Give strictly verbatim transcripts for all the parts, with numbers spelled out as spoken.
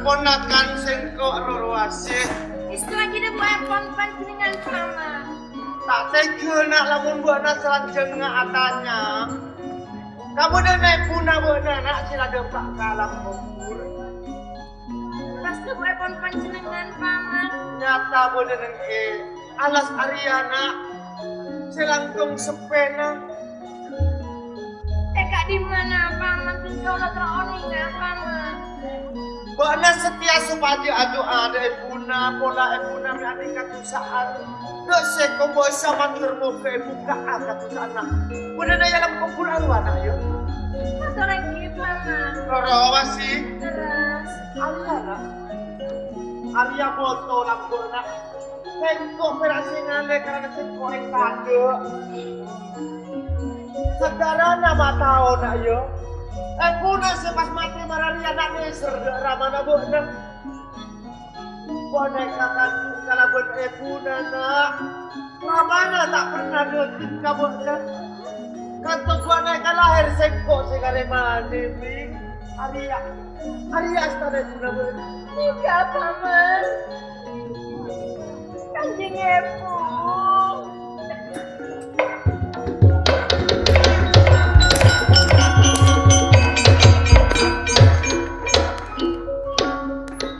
Ponakan sèngko' Roro Asih. Èstowaghi dhâbuèpon panjhennengngan, Paman. Ta' tegghâ, Na', lamon bâ'na salanjhângnga atanya. Kabâdâ'ânna èbhuna bâ'na, Na', sè la dâpa' ka alam kobhur. Pas dhâbuèpon panjhennengngan, Paman. Nyata bâdâ nèng è alas arèya, Na', sè langkong seppèna. È ka'dhimmana, Paman? Bân kaulâ terro onènga, Paman. Bâ'na satèya sopajâ adu'a dâ' èbhuna, pola èbhuna mè' anèng kadusa'an. Dâ' sèngko' bâ'na mandhâr moghâ èbukka'a kadusa'anna. Bâdâna è alam kobhur arowa, Na', yâ. Mator èngghi, Paman. Roro Asih. Lerres. Arèya, Na'. Arèya bâto lambâ'na. Sèngko' pèra' sè ngalè karana sèngko' èkadâ'. Sadarana ma' tao, Na', yâ. Èbhuna sè pas matè mararèya na' nèser dâ' ramana bâ'na. Panèka kantos kalabân èbhuna, Na'. Ramana ta' perna dâteng ka bâ'na. Kantos panèka lahèr sèngko' sè karè matè, Bhing. Arèya, arèya astana èbhuna bâ'na. Nèka, Paman. Kanjeng Èbhu.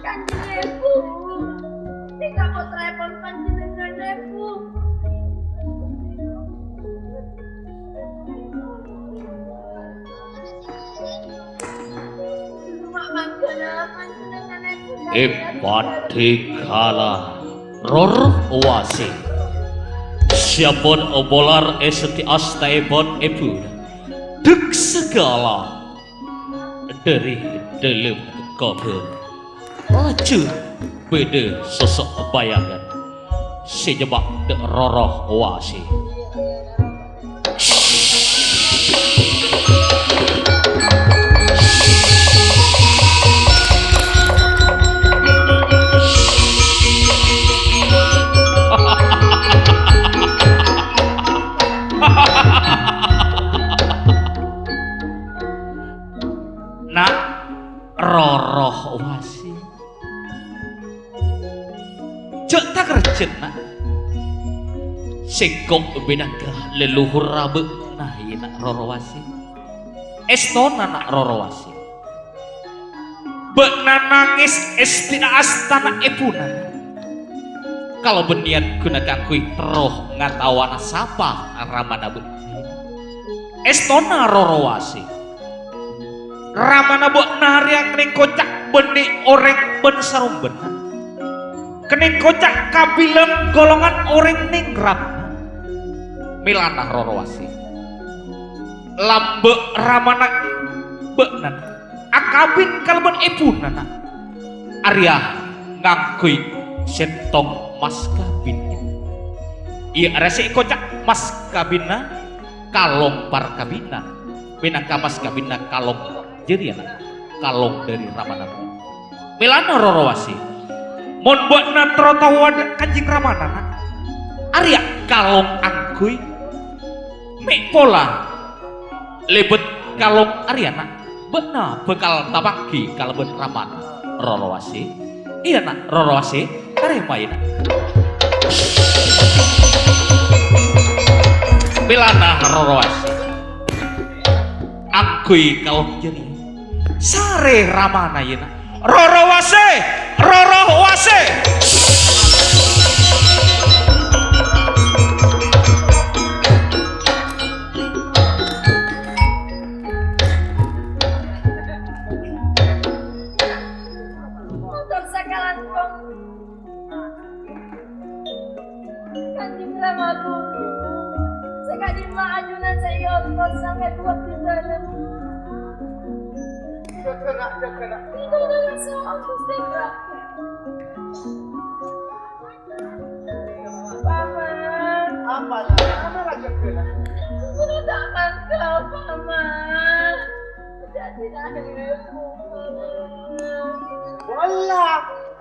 Kanjeng Èbhu. Nèka pottraèpon panjhennengngan, Èbhu. È paddhikala Roro Asih, sè ampon molar è satèya astaèpon èbhuna, dhâk-sèghâlâ dâri dâlem kobhur. Lajhu bâdâ soso' bâjângan sè nyemma' dâ' Roro Asih. Na', Roro Asih. Jhâ' takerjhâna. Sèngko' mènangka lèlohorra bâ'na, yâ, Na', Roro Asih. Èstona, Na', Roro Asih. Bâ'na nangès è satèya astana èbhuna. Kalabân niyat ghuna kaangghuy terro ngataowana sapa ramana bâ'na. Èstona Roro Asih. Ramana bâ'na rèya kennèng koca' bânnè orèng bân sarombhâna. Kennèng koca' kabilang golongan orèng nèng ramana. Mèlana Roro Asih. Lambâ' ramana bâ'na akabin kalabân èbhuna, Na'. Arèya ngangghuy sèttong mas kabin. Iyâ, arèya sè èkoca' mas kabinna kalong parkabinna, mènangka mas kabinna kalong jârèya, Na', kalong dâri ramana. Mèlana Roro Asih. Mon bâ'na terro taowa dâ' kanjeng ramana, Na', arèya kalong angghuy. Mè' pola lèbât kalong arèya, Na', bâ'na bhâkal tapangghi kalabân ramana Roro Asih. Iyâ, Na', Roro Asih, tarèmaè, Na'. Mèlana Roro Asih. Angghuy kalong jârèya. Sarè ramana, yâ, Na'. Roro Asih, Roro Asih. Mator sakalangkong. Kanjeng Rama Guru, sè ka'dimma ajunan sè èontos samè buwâ' di dâlem? Jâgâ, Na', jâgâ, Na'. Itu dâlem soal Gusti Prabu. Paman. Apa, Na'? Apa la jâgâ, Na'? Guru ta' mangkal, Paman. Walla,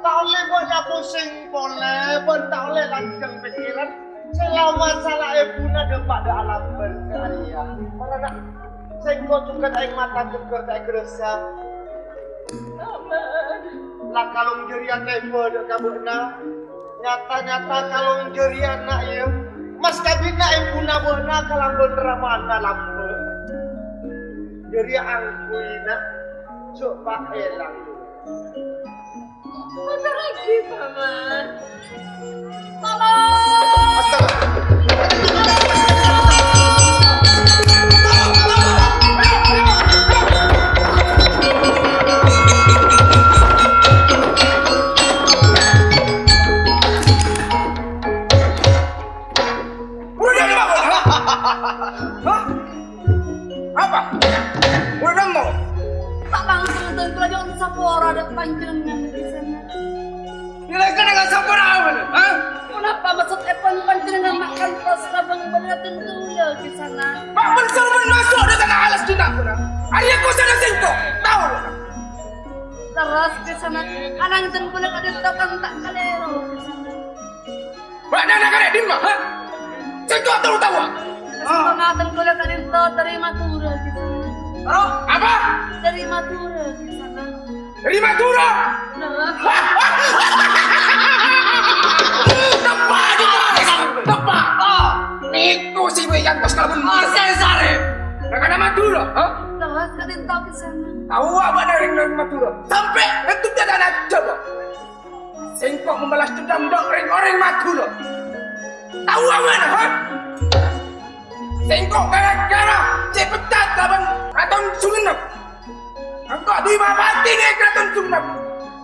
ta' ollè bâ'na posèng polè, bân ta' ollè lanjhâng pèkkèran. Sè la masala èbhuna dâpa' dâ' alam bârkah arèya. Mara, Na', sèngko' jhughân aèng mata jhughân ta' èghârâsa. Kalong jârèya tèmbhâ dâ' ka bâ'na. Nyata-nyata kalong jârèya, na', iyâ, mas kabinna èbhuna bâ'na kalabân ramana lambâ'. Jârèya angghuy, na', jhâ' pa' èlang. Motor lagi, Paman. Tolong! Astaga! Udah, Pak! Hah? Apa? Udah mau? Ta' langsung tèngkol aja sapora dâ' panjhennengngan, Kisanak. Kira-kira nggak sapora apa, ha? Ponapa maksudèpon panjhennengngan ma' kantos ka bân-bân tèngkol, Kisanak? Ma' bân-bân maso' dâ' tengah alas dinna', ha? Arèya kosana sèngko', tao, ha? Lerres, Kisanak. Anang tèngkol ka'dinto kan ta' kalèro, Kisanak. Bâ'na na' karè dimma, ha? Sèngko' terro taowa. Sampèyan tèngkol ka'dinto dâri Madhurâ, Kisanak. Apa? Dâri Madhurâ, Kisanak. Dâri Madhurâ? Nah. Teppa', teppa'. Oh, nèko sè bâ'na èyantos kalabân. Oh, sè sarè. Nang kana Madhurâ, ha? Lerres ka'dinto, Kisanak. Taowa bâ'na orèng Madhurâ. Sampè' ngantos dâ' tana Jhâbâ. Sèngko' membalas dendam dâ' rèng-orèng Madhurâ. Taowa bâ'na, ha? Sèngko' ghârâ-ghârâ sè èpecat kalabân Raton Songennep. Sèngko' dâri bapatèna Raton Songennep.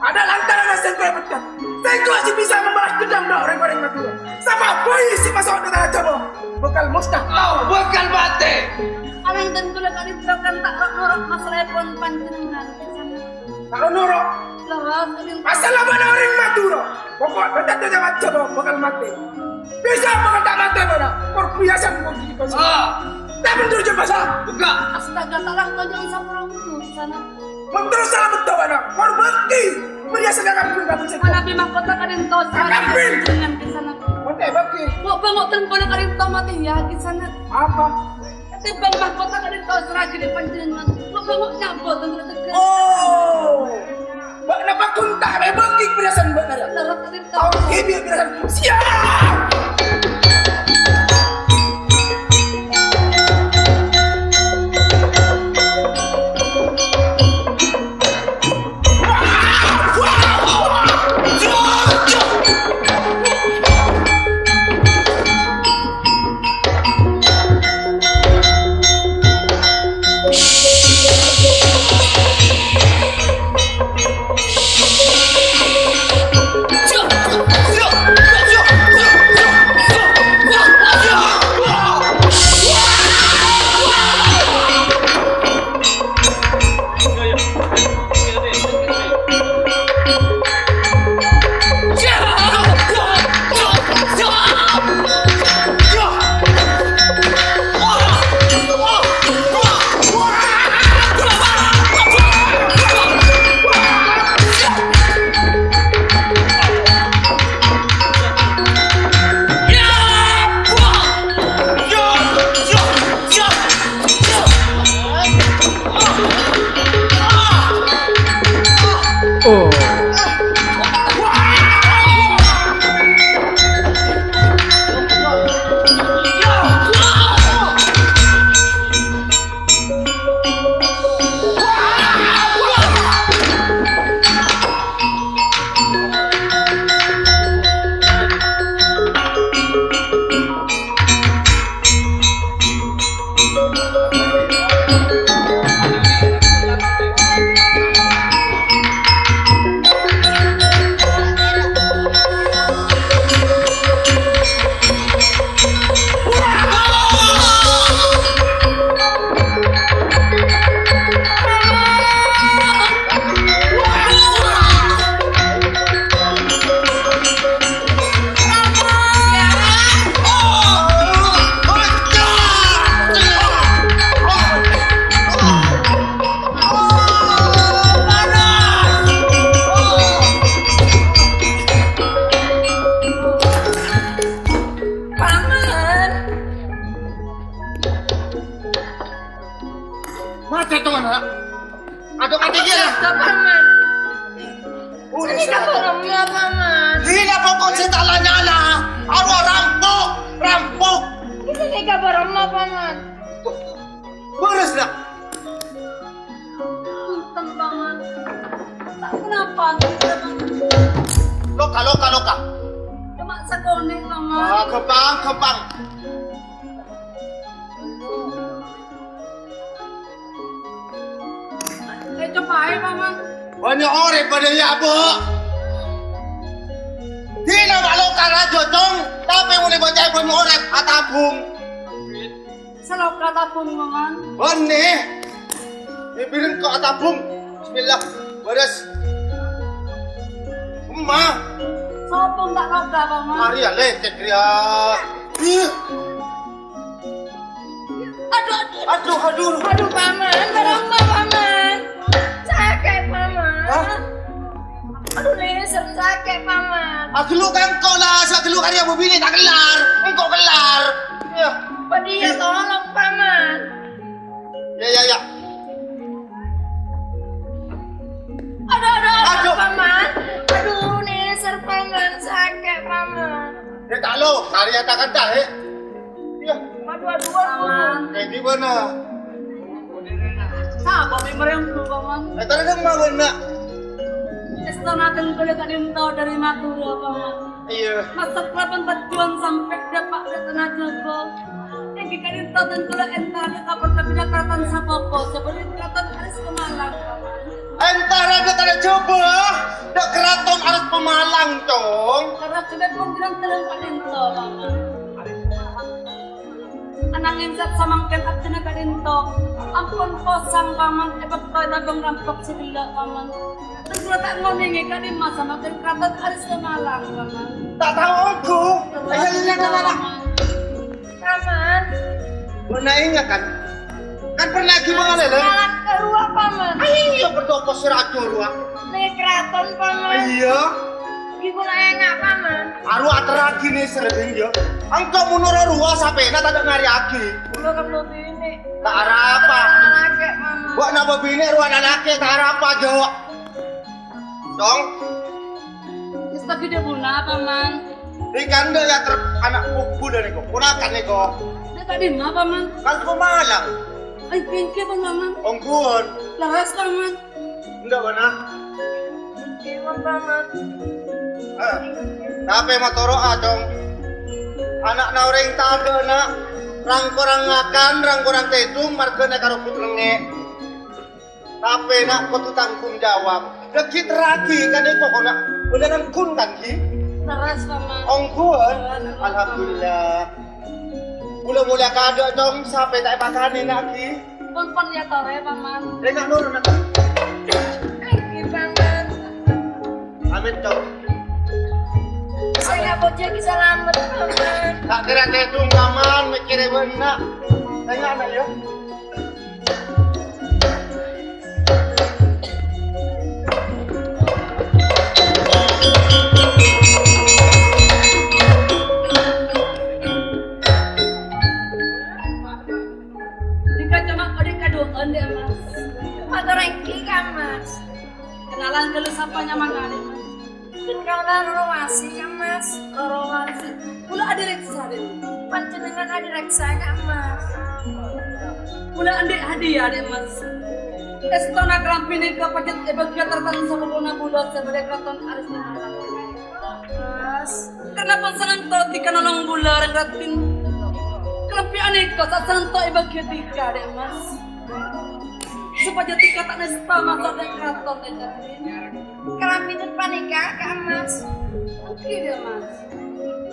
Adâ' lantaranna sèngko' èpecat. Sèngko' sè bisa membalas dendam dâ' rèng-orèng Madhurâ. Sapa bhâi sè maso' dâ' tana Jhâbâ bhâkal mostahil. Oh, bhâkal matè. Arèng dân kaulâ ka'dinto kan ta' ro'-noro' masalahèpon panjhennengngan. Ta' ro'-noro'. Lerres, Raden. Asal bâ'na orèng Madhurâ, pokok bâdâ dâ' Jhâbâ bhâkal matè. Bisa bhâkal ta' matè bâ'na, kor biyasa monggu. Ah. Ta' bhendher jhâ' basa. Buka. Astaga, ta' la tonjong sapora wudhu, Kisanak. Mon terros sala beddhâ bâ'na, kor bâkti. Biyasa kakabin kabin sèngko'. Manabi mahkota ka'dinto, kakabin. Dengan Kisanak. Oke, bâkti. Kok bengok tengkorak ka'dinto matè, ya, Kisanak? Apa? Ketimbang mahkota ka'dinto serraghi dâ' panjhennengngan, ma' bângo' nyabut tengkorak tegghâ. Oh. Bâ'na paggun ta' mè' bângkèng pèrasaan bâ'na, ya? Lerres ka'dinto. Taon ghi' bi' pèrasaan. Siap! Paman. Mate to, ana'. Aduh, mate dia, lah. Paman. Sè ta' la nyala, arowa rampok, rampok. Ghânèka bârâmma, Paman? Bârâs, Nak. Bhunten, Paman. Ta' ponapa, Paman. Loka, loka, loka. Coma sakonè', Paman. Ah, ghâmpang, ghâmpang. Ècobâ'â, Paman. Bânnya' orèng padâ ya, Bu. Dina bâ'na loka rajâ, Cong. Tapè mon è bâcca'a bânnya' orèng atabung. Saloka tabung, Paman. Bânnè. Bibireng kok atabung. Bismillah. Bârâs. Emma. Sopong ta' loka, Paman. Arèya lècèk rèya. Ih. Aduh, aduh. Aduh, aduh. Aduh, Paman, bârâmma, Paman? Sakè', Paman. Hah? Aduh, lèsèr sakè', Paman. Aghâllu' ka engko', la, sè aghâllu' ka rèya bâbinè' ta' kellar. Engko' kellar. Iyâ. Padâ tolong, Paman. Iyâ, iyâ, iyâ. Aduh, aduh, aduh, Aduh. Paman. Aduh, lèsèr, Paman. Sakè', Paman. Yâ, ta' lo, kari ya ta' kanta, he. Iyâ. Aduh, aduh, aduh. Paman. Kèngèng bâ'na. Sapa mè' marèng tu, Paman? Eh, tara dâmma bâ'na. Èstona tèngghâl ka'dinto dâri Madhurâ, Paman. Iyâ. Maksod kalabân tojjhuwân sampè' dâpa' dâ' tana Jhâbâ. Èngghi ka'dinto tèngghâl èntar ka partabidhâ karaton sapopo, sabâlâ karaton Aris Kemalang, Paman. Èntar dâ' tana Jhâbâ, dâ' karaton Aris Pemalang, Cong. Karna jhubâ' ponggiran tellung ka'dinto, Paman. Ananging sa'at samangkèn abdhina ka'dinto ampon posang, Paman, è bâkto ètabâng rampok sè ghellâ', Paman. Tèngghâl ta' ngonèngè ka'dimma samangkèn karaton Aris Kemalang, Paman. Ta' tao ongghu. Ayo, lè, lè, lè, lè. Paman. Bâ'na ènga', kan? Kan pernah ghi' mangala, lè? Semalam ka rowa, Paman. Ayo, berdoa sè rajâ rowa. Nè karaton, Paman. Iyâ. Ghi' kaulâ ènga', Paman. Arowa aterraghi nè sèrèng, yâ. Engko' mon noro' rowa sapèna tadâ' ngarèyaghi. Kaulâ kan bâbinè'. Ta' arapa. Lalakè', Paman. Bâ'na bâbinè' rowa lalakè', ta' arapa, Jo. Dong. Wis tadi dâ' buna, Paman. Di kandhâ ya ter-, ana' kubul nèko, ponakan nèko. Dâ' ka'dimma, Paman? Kan Pemalang. Ai, bengke, Paman. Ongghuwân. Laras, Paman. Enḍâ', bâ'na. Iman, Paman. Eh, tapè matoro'a, Cong. Ana'na orèng tadâ', na'. Rang-korang ngakan, rang-korang tèdung, marghâna karo bhut lengngè'. Tapè, na', kodhu tanggung jawab. Dhâggi' terraghi, kan, è pokona. Bhender, ghun, kan, ghi? Leres, Paman. Ongghuwân? Leres, Paman. Alhamdulillah. Mula-mula kadâ', Cong, sapè ta' èpakanè, na', ghi? Pon-pon ya torè, Paman. Rèng noro', na'. Èngghi, Paman. Amit, Cong. Sè ngabhâjâ ghi' salamet, Paman. Ta' kèra tèdung, Paman, mèkkèrè bâ'na. Tènga', na', yâ. Dhika coma odhi' kaduwâ'ân, Dhi' Mas. Mator èngghi, Kang Mas. Kenalan ghâllu, sapa nyamana, Dhi' Mas? Ghân kaulâ Roro Wasi, Kang Mas. Roro Wasi. Kaulâ Adi Reksa, Dhi'. Panjhennengngan Adi Reksa, Kang Mas. Kaulâ andi' hadiah, Dhi' Mas. Èstona kalambhi nèka pajhât èbâghiyâ tarètan sapopona kaulâ sè bâḍâ è Karaton Aris Kemalang. Mas. Karna pon sananto dhika nolong kaulâ, Rèng Radin. Kalambhi anèka sa'at sananto èbâghiyâ dhika, Dhi' Mas. Sopajâ dhika ta' nèsta maso' è karaton, Rèng Radin. Kalambhi panèka, Kang Mas. Èngghi, Dhi' Mas.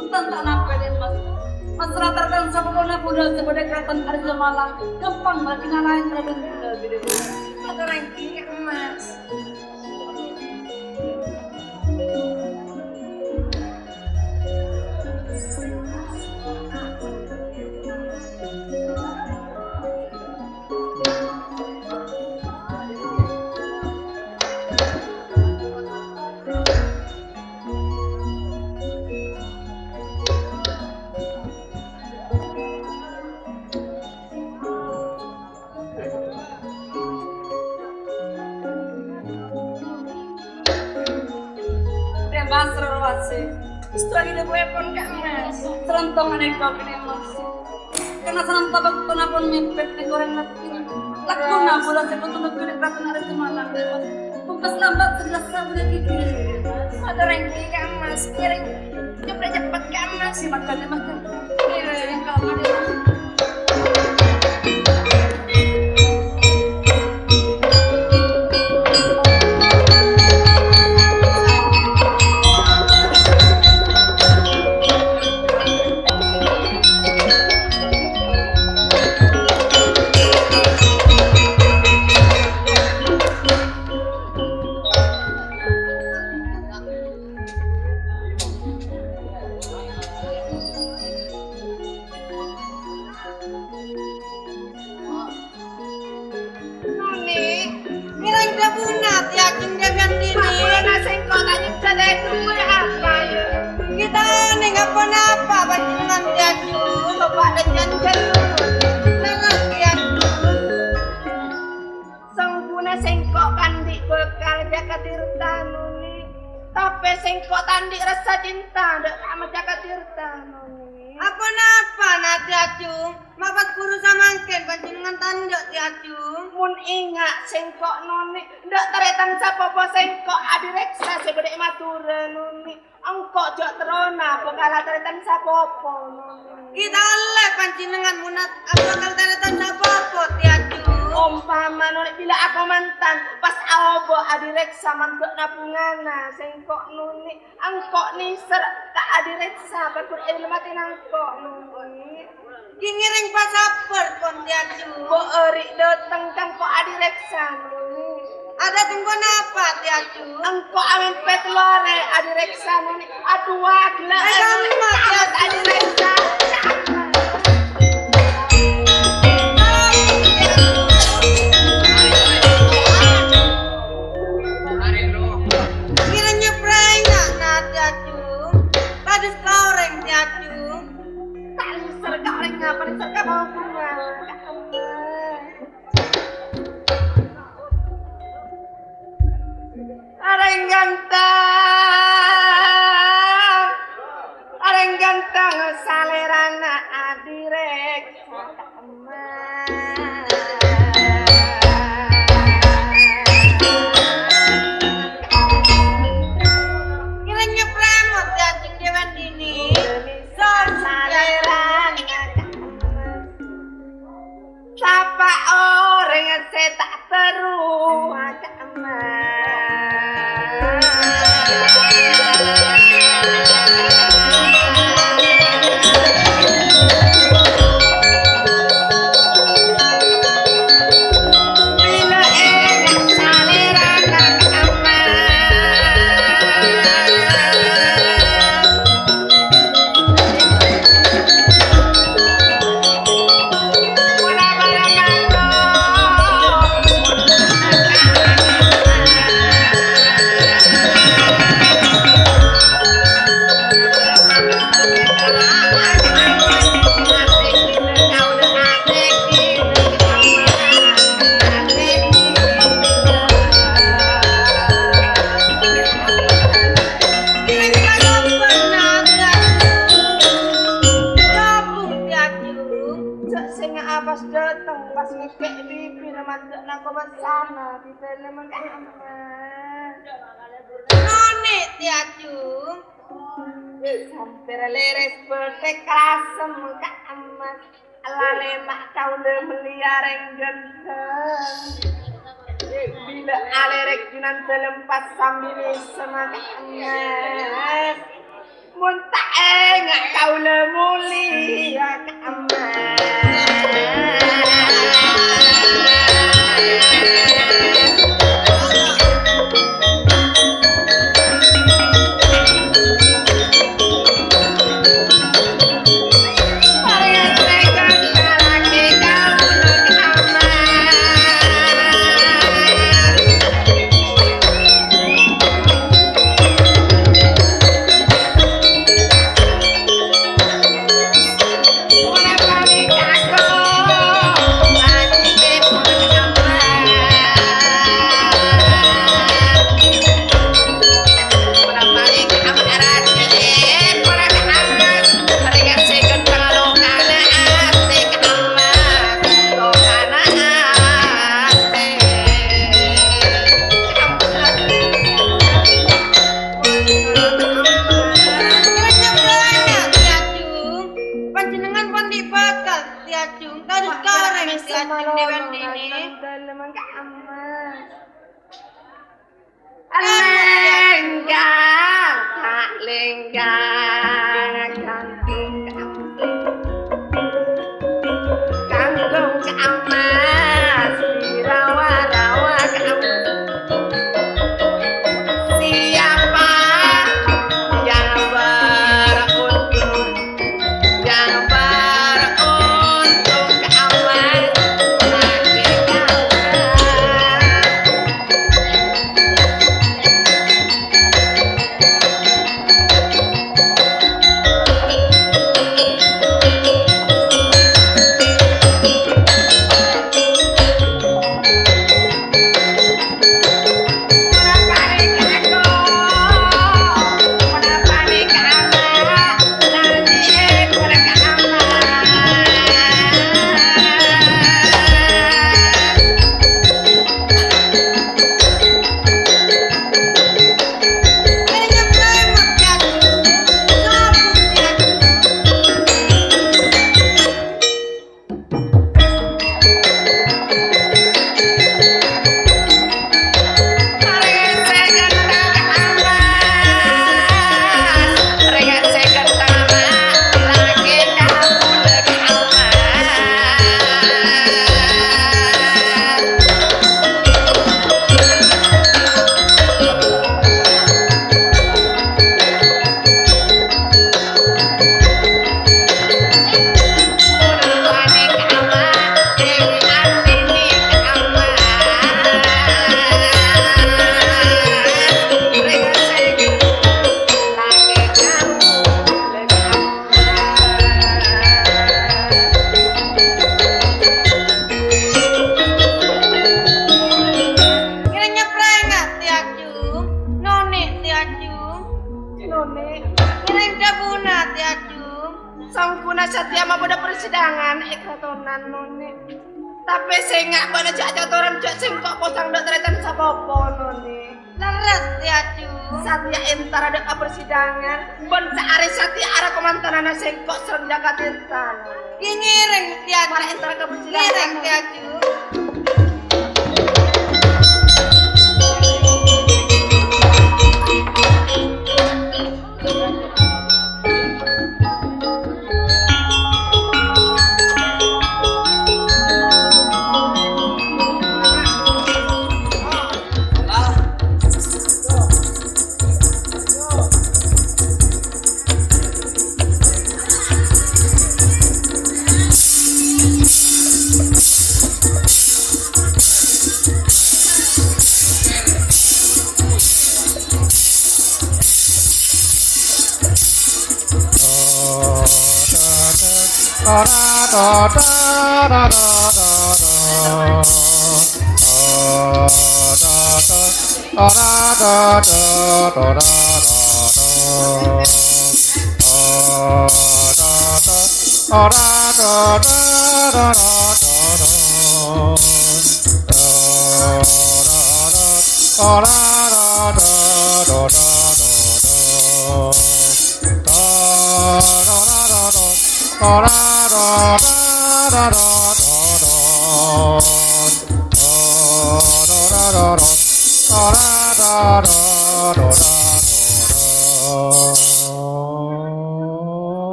Enten ta' nampè, Dhi' Mas. Mas, tarètan sapopona kaulâ sè bâḍâ è Karaton Aris Kemalang, ghâmpang bâghi nalaèn Radin kaulâ, Dhi' Mas. Mator èngghi, Kang Mas. Dhi' Mas, Roro Wasi. Èstowa ghilâ buwèpon, Ka' Mas. Salantong anèka kènè' Mas. Karna salantong bâktona pon mèmpè nèng orèng nèbbi. Lagguna bulâ sè bhuto nèbbi rèng ratona arè semalam, Mas. Pungkas lambâ' sebelas sabuna gigi. Mator èngghi, Ka' Mas. Ngèrèng cepet-cepet, Ka' Mas. Sè makan, makan. Ngèrèng, Ka' Mas. Noni, ngèrèng dhâbuna tè ajhung jhâman dinè. Mabulâna sèngko' ta' nyèdhâ tè duwâ' apa, yâ? Ghi' ta' nèng aponapa panjhennengngan tè ajhung. Coba dâ' jhân-jhân. Nangèng tè ajhung. Songghuna sèngko' ta' andi' bhâkal jhâ' ka Tirta, Noni. Tapè sèngko' ta' andi' rassa cinta dâ' ka Jaka Tirta, Noni. Aponapa, na, tè ajhung? Ma' pas buru samangkèn panjhennengngan ta' endâ', tè ajhung? Mon enga' sèngko', Noni, dâ' tarètan sapopo sèngko' Adi Reksa sè bâdâ è Madhurâ, Noni. Engko' jhâ' terrona bhâkal atarètan sapopo, Noni. Ghi' ta' ollè panjhennengngan mon at-, abhâkal tarètan sapopo, tè ajhung. Ompama, Noni, bilâ akomantan, pas aobâ Adi Reksa mandhâ'na bhungana sèngko', Noni. Engko' nèser ka Adi Reksa, paggun è dâlem atèna engko', Noni. Ghi' ngèrèng pasabbhâr pon, tè ajhung. Bo' èrè' dâteng ka engko' Adi Reksa, Noni. Adâteng ponapa, tè ajhung? Engko' amèmpè tello arè Adi Reksa, Noni. Adhu, gellâ', Noni. Ayo, Noni. Adi Reksa. Ngèrèng nyeprèng, na, tè ajhung. Padâs ka orèng, tè ajhung. Ta' nèser ka orèng apa, nèser ka bhungana. Orèng ganteng, orèng ganteng salèrana Adi Reksa. Ngèrèng nyeprèng, tè ajhung jhâman dinè. Son salèrana. Sapa orèng sè ta' terro, Ka' Mas? Bilâ enga' salèrana, Ka' Mas. Gabung, tè ajhung. Jhâ' sènga' pas dâteng, pas ngèkè' bibir, mandhâ'na kobâsana, bibirra mandhâ'na. Noni, tè ajhung. Sampèra lèrès bâtèk lasem, Ka' Mas. Lalèma' kaulâ mellèya rèng ghânteng. Bilâ alèrèk Junandalem pas sambi nèsèma Ka' Mas. Mon ta' enga' kaulâ molèya Ka' Mas. Sangkona satèya mabâdâ persidangan è karatonan, Noni. Tapè sènga' bâ'na jhâ' catoran, jhâ' sèngko' posang dâ' tarètan sapopo, Noni. Lerres, Tè Aju. Satèya entara dâ' ka persidangan, bân saarè satèya ara kamantananna sèngko' sareng Jaka Tirta, Noni. Ngèrèng, Tè Aju. Mara entara ka persidangan, Noni. Ngèrèng, Tè Aju.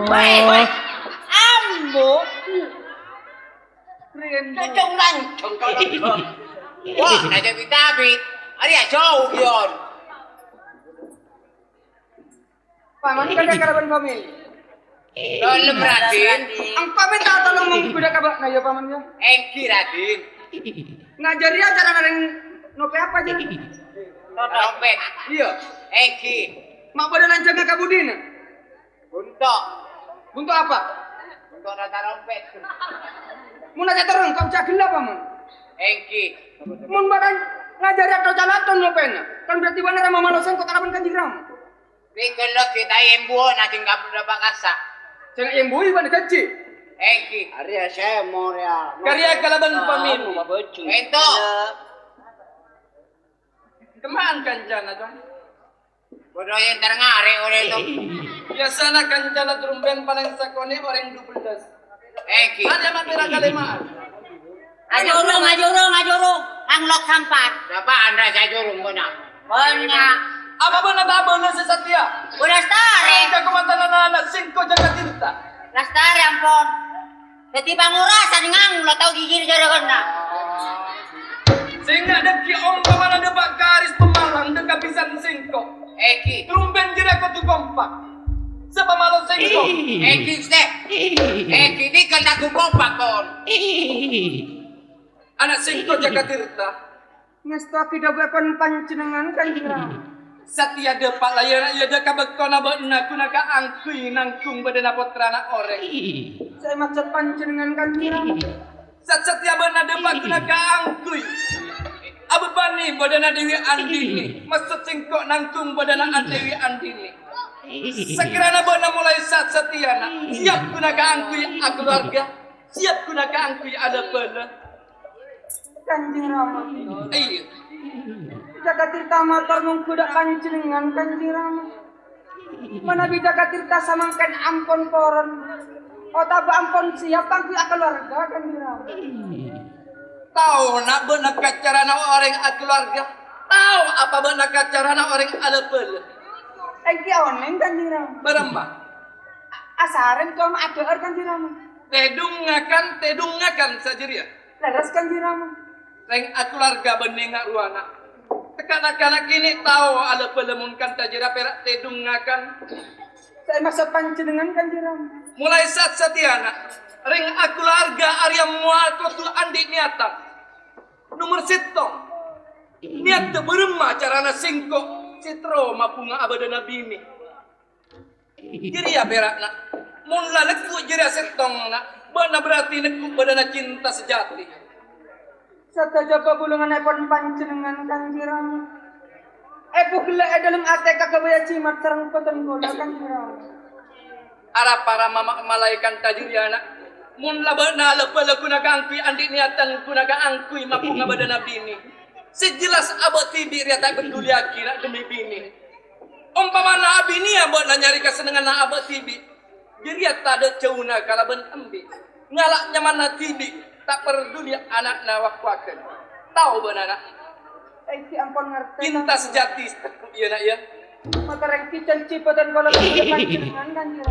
Woi, woi. Ambo. Cocong lancong kau. Wah, raja bit-abit. Arèya jhâu, Yon. Paman, kadhâ' kalabân pamèn. Tolong, Raden. Engko' mènta tolong mongghu dâ' ka bâ'na, yâ, Paman, yâ. Èngghi, Raden. Nah, jârèya carana rèng nopè apa, jâ? Tarompet. Iyâ. Èngghi. Ma' bâdâ lanjangnga ka budina? Bunto'. Bunto' apa? Bunto' tarompet. Mon aja terrong, kok jâ' ghellâ', Paman? Èngghi. Mon bâdâ ngajhâri atto-calaton nopèna, kan berarti bâ'na rèya mamalo sèngko' kalabân Kanjeng Rama. Ri ghellâ' ghi' ta' èmbuwâ, na jeng kabur apa kassa'. Jeng èmbuwi bâ'na jhânjhi. Èngghi. Arèya sè morèya. Karèya kalabân pamèn. Ento. Kemmaan kancana, Cong? Bâdâ sè entar ngarè' orèng, Cong. Biyasana kancana trumbèn palèng sakonè' orèng dubellâs. Èngghi. Arèya mapèra kalèma'an? Ajurung, ajurung, ajurung. Anglok sampat. Sapa anda saya jurung, bâ'na? Bânnya'. Apa bâ'na ta' bâlâ sè satèya? Bâlâs tarè. Ka kamantananna sèngko' Jaka Tirta. Lastarè, ampon. Dhâddhi pangorasan ngang lo tao gigir jârâghânna. Sènga' dhâggi' ompamana dâpa' ka arès pemalang dâ' kabisân sèngko'. Èngghi. Trumbèn jârèya kodhu kompak. Sapa malo sèngko'? Èngghi, Stè. Èngghi, nèka kodhu kompak, kon. Ana' sèngko' Jaka Tirta. Ngèstowaghi dhâbuèpon panjhennengngan, Kanjeng Rama. Satèya dâpa' la, yâ, yâ, dâ' ka bâktona bâ'na ghuna kaangghuy nanggung bâdâna pottrana orèng. Sè èmaksod panjhennengngan, Kanjeng Rama. Sat-, satèya bâ'na dâpa' ghuna kaangghuy abebani bâdâna Dewi Andini. Maksod sèngko' nanggung bâdâna Dewi Andini. Sakarana bâ'na molaè sat-, satèyana siyap ghuna kaangghuy akaluwarga, siyap ghuna kaangghuy ala-bâlâ. Kanjeng Rama. Iyâ. Jaka Tirta mator mongghu dâ' panjhennengngan, Kanjeng Rama. Manabi Jaka Tirta samangkèn ampon poron, otabâ ampon siyap kaangghuy akaluwarga, Kanjeng Rama. Taona bâ'na ka carana orèng akaluwarga? Tao apa bâ'na ka carana orèng ala-bâlâ? Èngghi onèng, Kanjeng Rama. Bârâmma? A-, asarèn coma adhâ'âr, Kanjeng Rama. Tèdhung ngakan, tèdhung ngakan sajârèya. Lerres, Kanjeng Rama. Rèng akaluwarga bânnè nga' rowa na'. Tèka na'-kana' kènè' tao ala-bâlâ mon kantha jârèya pèra' tèdhung ngakan. Sè èmaksod panjhennengngan, Kanjeng Rama. Molaè sat-, satèyana, rèng akaluwarga arèya mowa kodhu andi' niyatan. Nomer sèttong, niyaddhâ bârâmma carana sèngko' sè terro mabhunga abâdâna binè. Jârèya pèra'na. Mon la nekko' jârèya sèttongnga, bâ'na berarti nekko' bâdâna cinta sejati. Sadhâjâ pabulungannèpon panjhennengngan, Kanjeng Rama. Èpogellâ' è dâlem atè kaghâbâyâ jimat sareng bhâdhân kaulâ, Kanjeng Rama. Arapa rama ma-, malaèkat jârèya, na'? Mon la bâ'na la bâlâ ghuna kaangghuy andi' niyadan ghuna kaangghuy mabhunga bâdâna binè. Sè jelas abâ' dhibi' rèya ta' èpardhuliyaghi, na', dhemmi binè. Ompamana abinèya bâ'na nyarè kasennengnganna abâ' dhibi', jârèya tadâ' jâuna kalabân embi'. Ngala' nyamanna dhibi', ta' pardhuli ana'na wa-, wâghân. Tao bâ'na, na'? Èngghi ampon ngartè, Cinta sejati, iyâ, na', iyâ. Mata rèng kicen cipeten kala panjenengan, Kanjeng.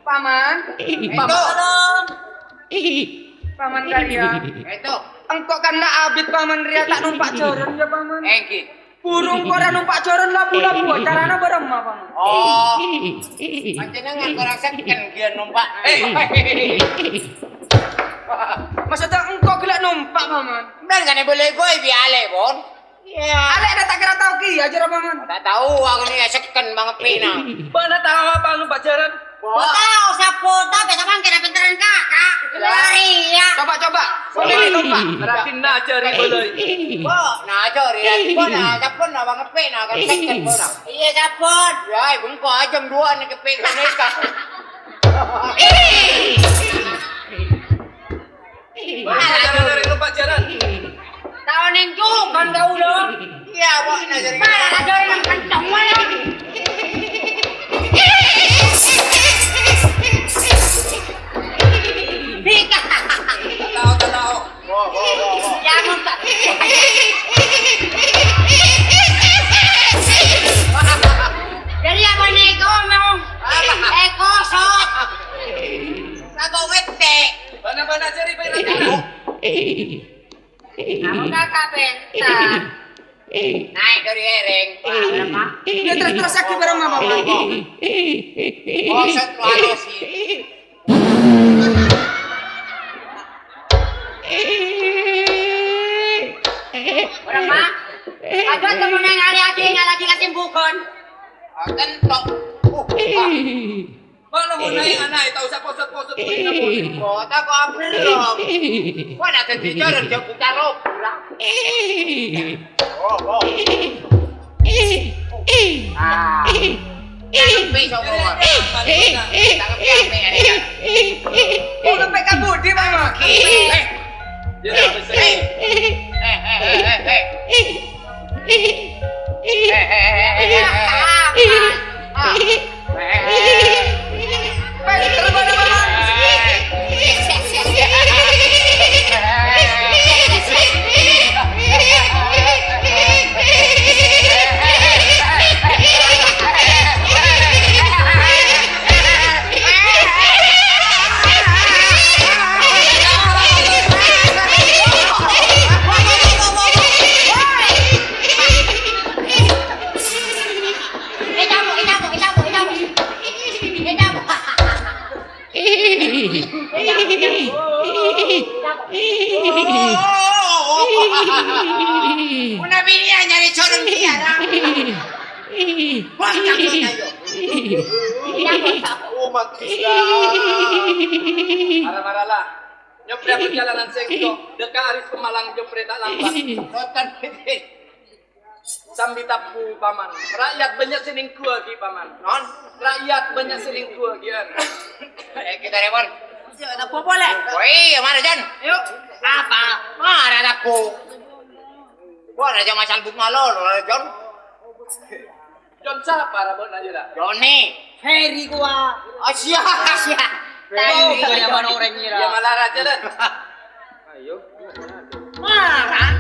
Paman. Paman. Paman Karya. Ènto. Engko' kan la abit Paman rèya ta' nompa' jhârân, yâ, Paman. Èngghi. Burung kok ra nompa' jhârân labu-labu, carana bârâmma, Paman? Oh. Panjenengan korang sekken ghi' nompa'. Eh. Maksudnya engko' ghellâ' nompa', Paman? Bân kan èbâlâi ghuwâ bi' alè, Pon. Iyâ. Alè' ta' kèra tao kèya, jârèya, Paman. Ta' tao, aku nèka sekken mangeppi'na. Bâ'na tao apa nompa' jhârân? Bo. Bo tao, sapa? Tapè samangkèn pènterran kaka. Iyâ. Lari, ya. Coba, coba. Boleh nompa'. Rajin najhâri bâlâi. Bo, najhâri, rajin, bo, na, sampun, na, mangeppi'na, kan sekken, bo, na. Iyâ, sampun. Ya, bengko ajâm dua nih kepik boneka. Malah jhârân, jhârân, jhârân, Pak, jhârân. Tao neng jhughân kaulâ. Iyâ, Pak, nah, jhârân. Malah jhârân nang kenceng, malah. Tao, tao. Wo, wo, wo, wo. Ya, ampon, Pak. Jadi apa nih, kau mau? Apa? Eh, kosong. Tako' wette'. Bâna-bâna jârèya, Pak, Raja. Kamu kakak bentar. Naik dari ereng. Wah, berapa? Ya, terus-terus sakit bareng sama Bapak. Kosong tuh halus sih. Berapa? Ada temen yang hari aja yang lagi kasih bukan. Ah, tentu. Uh, ah. Mano mon naè' anaè tao saposot-posot koè napo? Kota kok abelom. Kok nak dadi jalan jago karo kurang. Oh, oh. Ah. Tapi sapa? Tapi apa ya? Kok sampai kabur di mana? Eh. Ya, betul. Eh, eh, eh, eh, eh. Una biniya nyarè corong tiara. Wah, cakep, ayo. Oh, Mat Islam. Mara-mara la. Nyoprè perjalanan sèngko', dâ' ka Aris Pemalang nyoprè ta' lambat. Sotan. Sambi tabu, Paman. Rakyat bânnya' sè nèngghuwâghi, Paman. Non? Rakyat bânnya' sè nèngghuwâghi, an. Eh, kita repot. Tabu polè. Woi, mara, Jon? Yuk. Apa? Mara tabu. Wah, Raja Masal Buk Malolo, Jon. Jon sapa ra bâ'na, jâ, ra? Joni. Heri kuwa. Oh, siya. Siya. Heri. Tahu kaya mana orangnya, ra? Ya, malah raja, Len. Ayo. Wah, kan?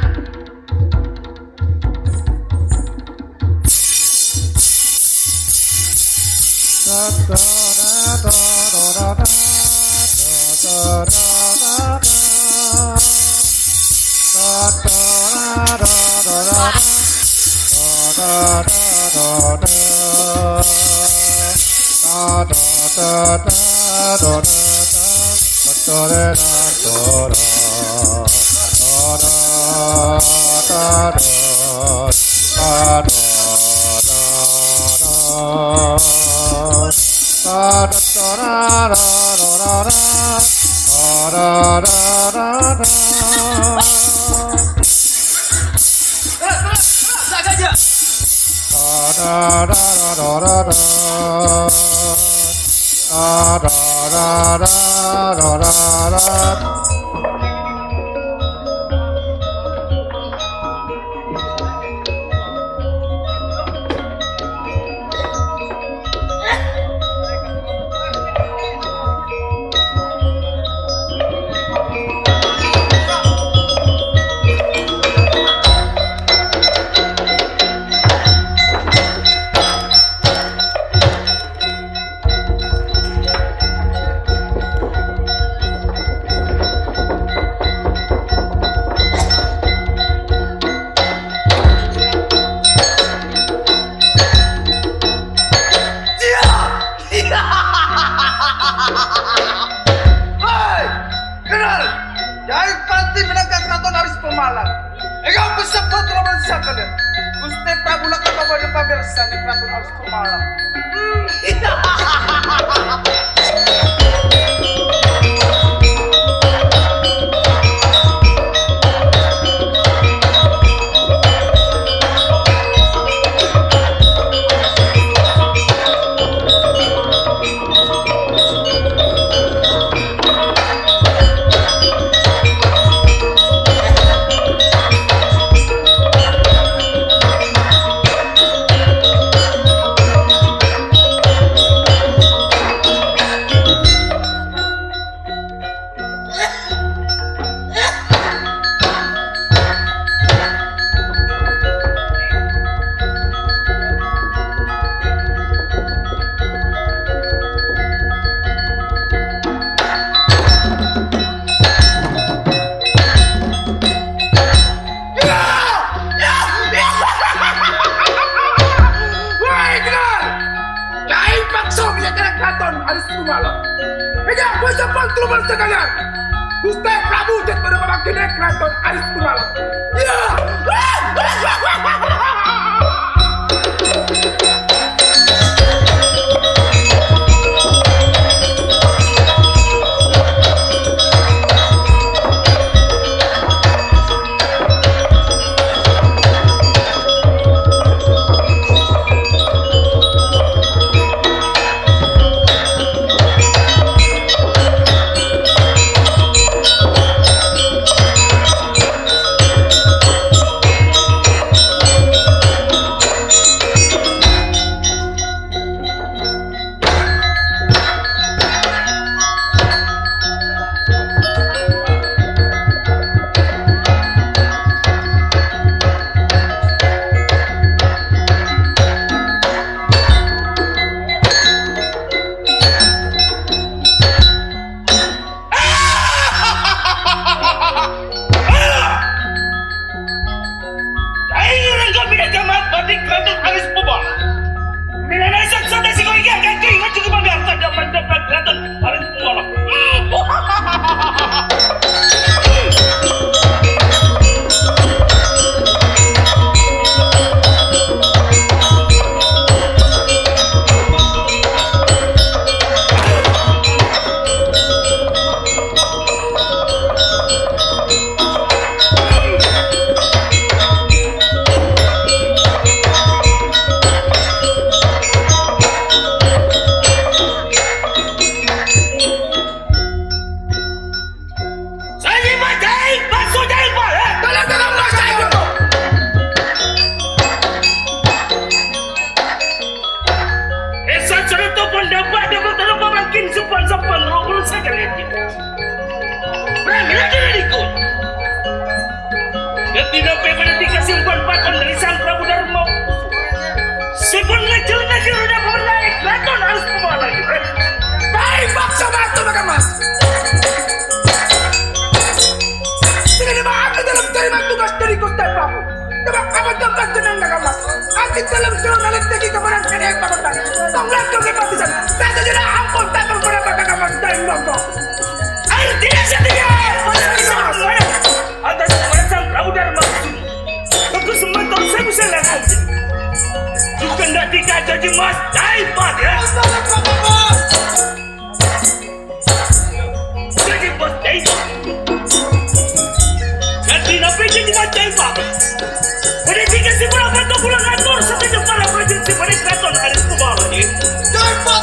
Hei, kenal! Jai Pati menangkan Keraton Aris Pemalang. Engko' pesebbhut roman sakaliyan. Gusti Prabu la katabana pamirsa'an Keraton Aris Pemalang. Wah, dengar! Jai pakso mèlè Keraton Aris Pemalang. Iyâ, ghun sampon trubâ sakalèyan. Ghustè Prabu jhât padâ mamangghi Keraton Aris Pemalang. Iyâ! Ayo, rengga bina jamat batik Keraton Aris Pemalang. Minana sat-sat si kau iya kaki, ngajak ke pagar, tak dapat dapat Keraton Aris Pemalang. Saji majai, bakso jai, Pak, eh? Tolong, tolong, Pak, saya dulu. Esa cerita pendapat dia bertolak makin sopan-sopan, roh-roh saya kalian. Berani lagi dari ikut. Ketika P P D tiga simpan pakan dari Sang Prabu Darma. Sipun ngejel-ngejel udah mulai, Keraton Aris Pemalang. Baik, paksa batu, Kang Mas. Sini dimaafkan dalam terima tugas dari Gusti Prabu. Coba apa tempat tenang, Kang Mas? Anti dalam jalan alit lagi kemenangan yang pakotan. Tong lantung di papisan. Saya jadi ampun, tak berapa, Kang Mas, dan ngomong. Artinya setia. Atas nama Sang Prabu Darma. Bagus, semeton saya bisa lakukan. Bukan tidak jadi Mas Daipat, ya. Jadi Mas Daipat. Jadi nabi jadi Mas Daipat. Pada tiga si berapa tu pulang atur, sampai jumpa lah, pada si pada keraton hari itu, Bang. Daipat,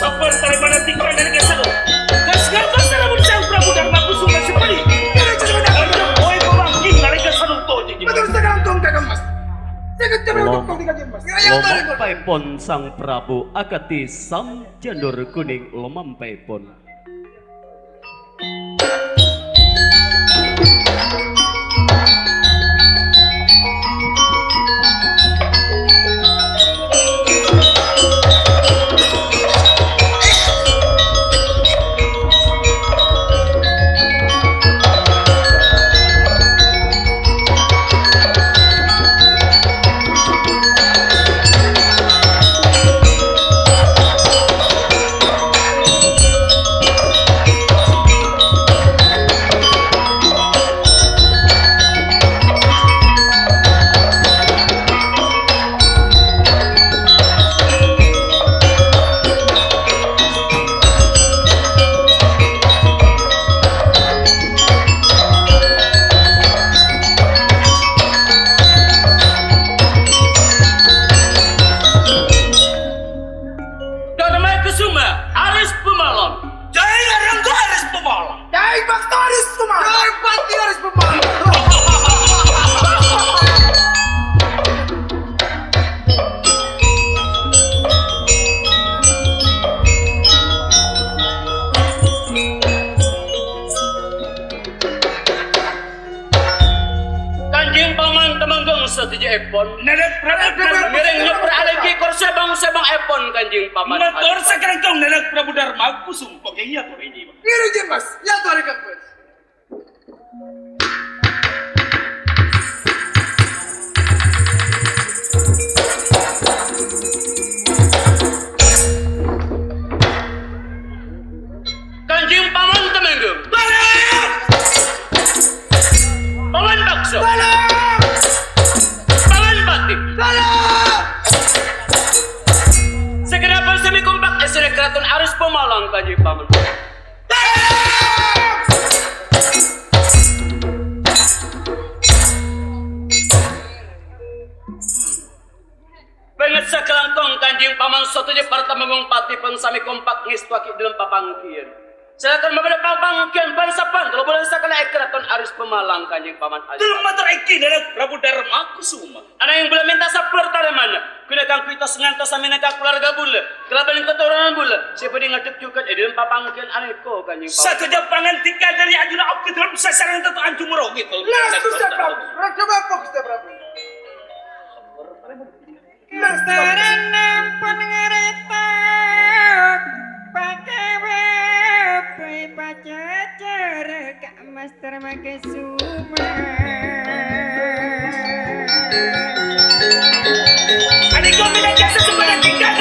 Sabbhân tarèmana tinggal nalèka sanu. Kas-, kas-, kas-, lamun Sang Prabu Darma Kusuma sè bâli. Oi, pamangghi nalèka sanu, Toji. Betul sekali, Kang Mas. Saya kecil Lom-, betul, Kang Mas. Ya, ya, lomampaèpon Sang Prabu akadhi Sam Janur Kuning lomampaèpon. Darma Kusuma, Aris Pemalang. Jai Rangga Aris Pemalang. Jai Bakta Aris Pemalang. Jai Pati Aris Pemalang. Kanjeng Paman Temanggung sadhâjâèpon. Nèlèk Prabu Darma. Ngèrèng nyopra'aghi kor sèbâng-sèbângngèpon, Kanjeng Paman. Mator sakalangkong Nèlèk Prabu Darma Kusuma. Oke, iya, Pak. Ngèrèng, Mas. Iya, Tuan Kang Mas. Kanjeng Paman Temenggung. Balik! Paman Bakso. Balik! Paman Patih. Balik! Sakalangkong sami kompak èsèrè Karaton Aris Pemalang, Kanjeng Paman. Balik! Pèngèt sakalangkong, Kanjeng Paman sadhâjâ para Temanggung Patih bân sami kompak ngèstowaghi dhâlem papangghiyân. Sè lakar mabâdâ papangghiyân bân-sabbân kalobulan sakalè è Karaton Aris Pemalang, Kanjeng Paman. Dhâlem mator èngghi Nèlèk Prabu Darma Kusuma. Ananging bulâ mènta sabbhâr tarèmana, ghuna kaangghuy tos-ngantos samèna ka kalowarga bulâ, kalabân katoronan bulâ, sè bhâdhi ngadhep jhughân è dhâlem papangghiyân anèka, Kanjeng Paman. Sadhâjâ pangandika dâri ajunan ogi dhâlem sasarèngan tanto anjung moro ngètol. Leres, Gusti Prabu. Raja Bapak, Gusti Prabu. Lastarèn ampon ngarèta, pakawa bhâi pacacara ka Master Makasuma. Adi kau tidak biasa sebenarnya tinggal.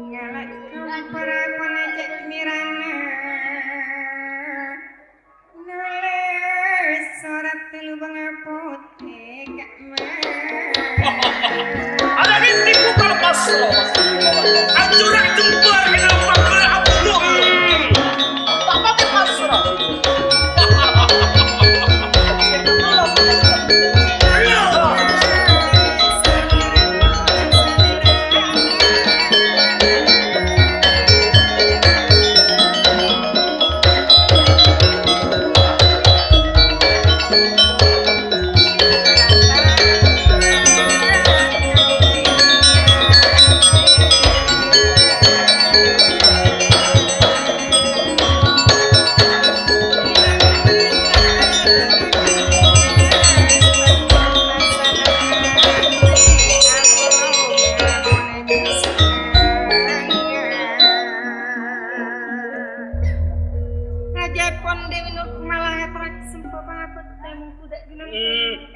Ngala' kompor pon ajak mirana. Nulis sorat telu banga putih, Kak Mas. Ada inti bukan pasrah. Ancur jembar kita panggil Abdul. Tak pakai pasrah.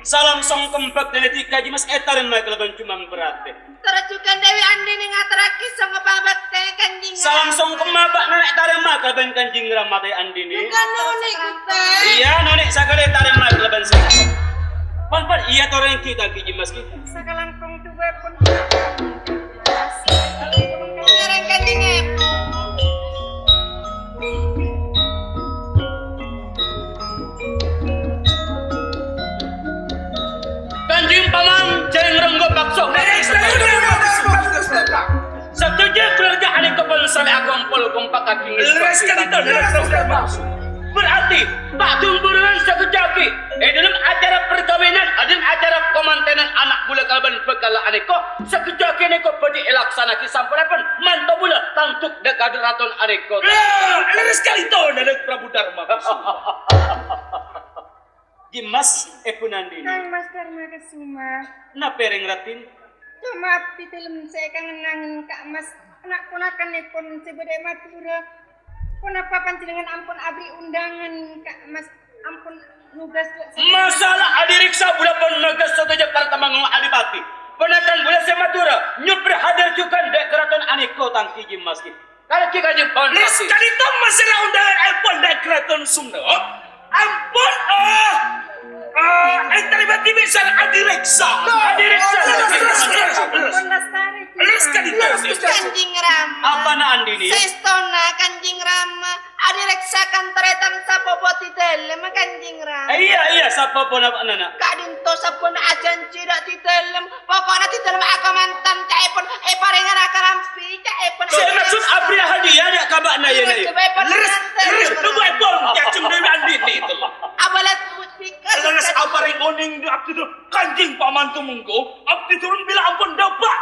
Salam songkem bhâktèna dhika, Ji Mas, ètarèma kalabân jumang bhârtè. Tor jhughân Dewi Andini ngatorraghi songkem bhâktè, Kanjeng Rama. Salam songkem bhâktèna ètarèma kalabân Kanjeng Rama, Dewi Andini. Jhughân noni, Guste. Iyâ, noni sakalè ètarèma kalabân songkem. Pon, pon, iyâ, torè ènggi, Kanjeng Ji Mas, ghi. Sakalangkong duwâ pon. Ngarang Kanjeng Rama. Kanjeng Paman, jhâreng renggo pakso. Sadhâjâ keluarga anèka pon salè akompol kompak aghi. Leres ka'dinto, leres ka'dinto. Berarti, Pak Tumburunan sakejjhâ' aghi, è dâlem acara perkawinan, è dâlem acara pamantènan ana' bulâ kalabân bhâkalla anèka, sakejjhâ' aghi nèka bhâdhi èlaksana'aghi samporèpon, manto bulâ tandhuk dâ' ka dâ' raton anèka. Leres ka'dinto, Narèng Prabu Darma Kusuma. Ji Mas, Èbhu Nandini. Kang Mas Darma Kusuma. Napa rèng raddhin? Coma abdhi dâlem sè èkangen-angen, Ka' Mas. Ana' ponakanèpon sè bâdâ è Madhurâ. Ponapa panjhennengngan ampon aberri' ondhângan, Ka' Mas? Ampon nugas, Ka'. Masalah Adi Reksa bulâ pon nugas sadhâjâ para tamanggung Adipati. Ponakan bulâ sè Madhurâ nyobbhâr hadir jhughân dâ' ka raton anèka, tanggi Ji Mas. Kalaghi Kanjeng Paman. Leres ka'dinto masèra ondhângannèpon dâ' Kraton Songennep. Ampon, eh, eh, ètarèma dhibi' sareng Adi Reksa. Adi Reksa. Leres, leres, leres, leres. Leres ka'dinto. Kanjeng Rama. Apana Andini? Saèstona Kanjeng Rama. Adi Reksa kan tarètan sapopo abdhi dâlem, Kanjeng Rama. Eh, iyâ, iyâ, sapopo napa, Nana? Ka'dinto sabbhân ajhânjhi dâ' abdhi dâlem. Poko'na abdhi dâlem akomantan ca'èpon èparèngana karambi, ca'èpon. Sè maksud aberri' hadiah dâ' ka bâ'na, yâ, Nay? Leres, leres, tunggu, èpon, cacem Dewi Andini itu. Abalat musik. Leres aparèng onèng dâ' abdhi dâlem, Kanjeng Paman Tumenggung, abdhi dâlem bilâ ampon dâpa'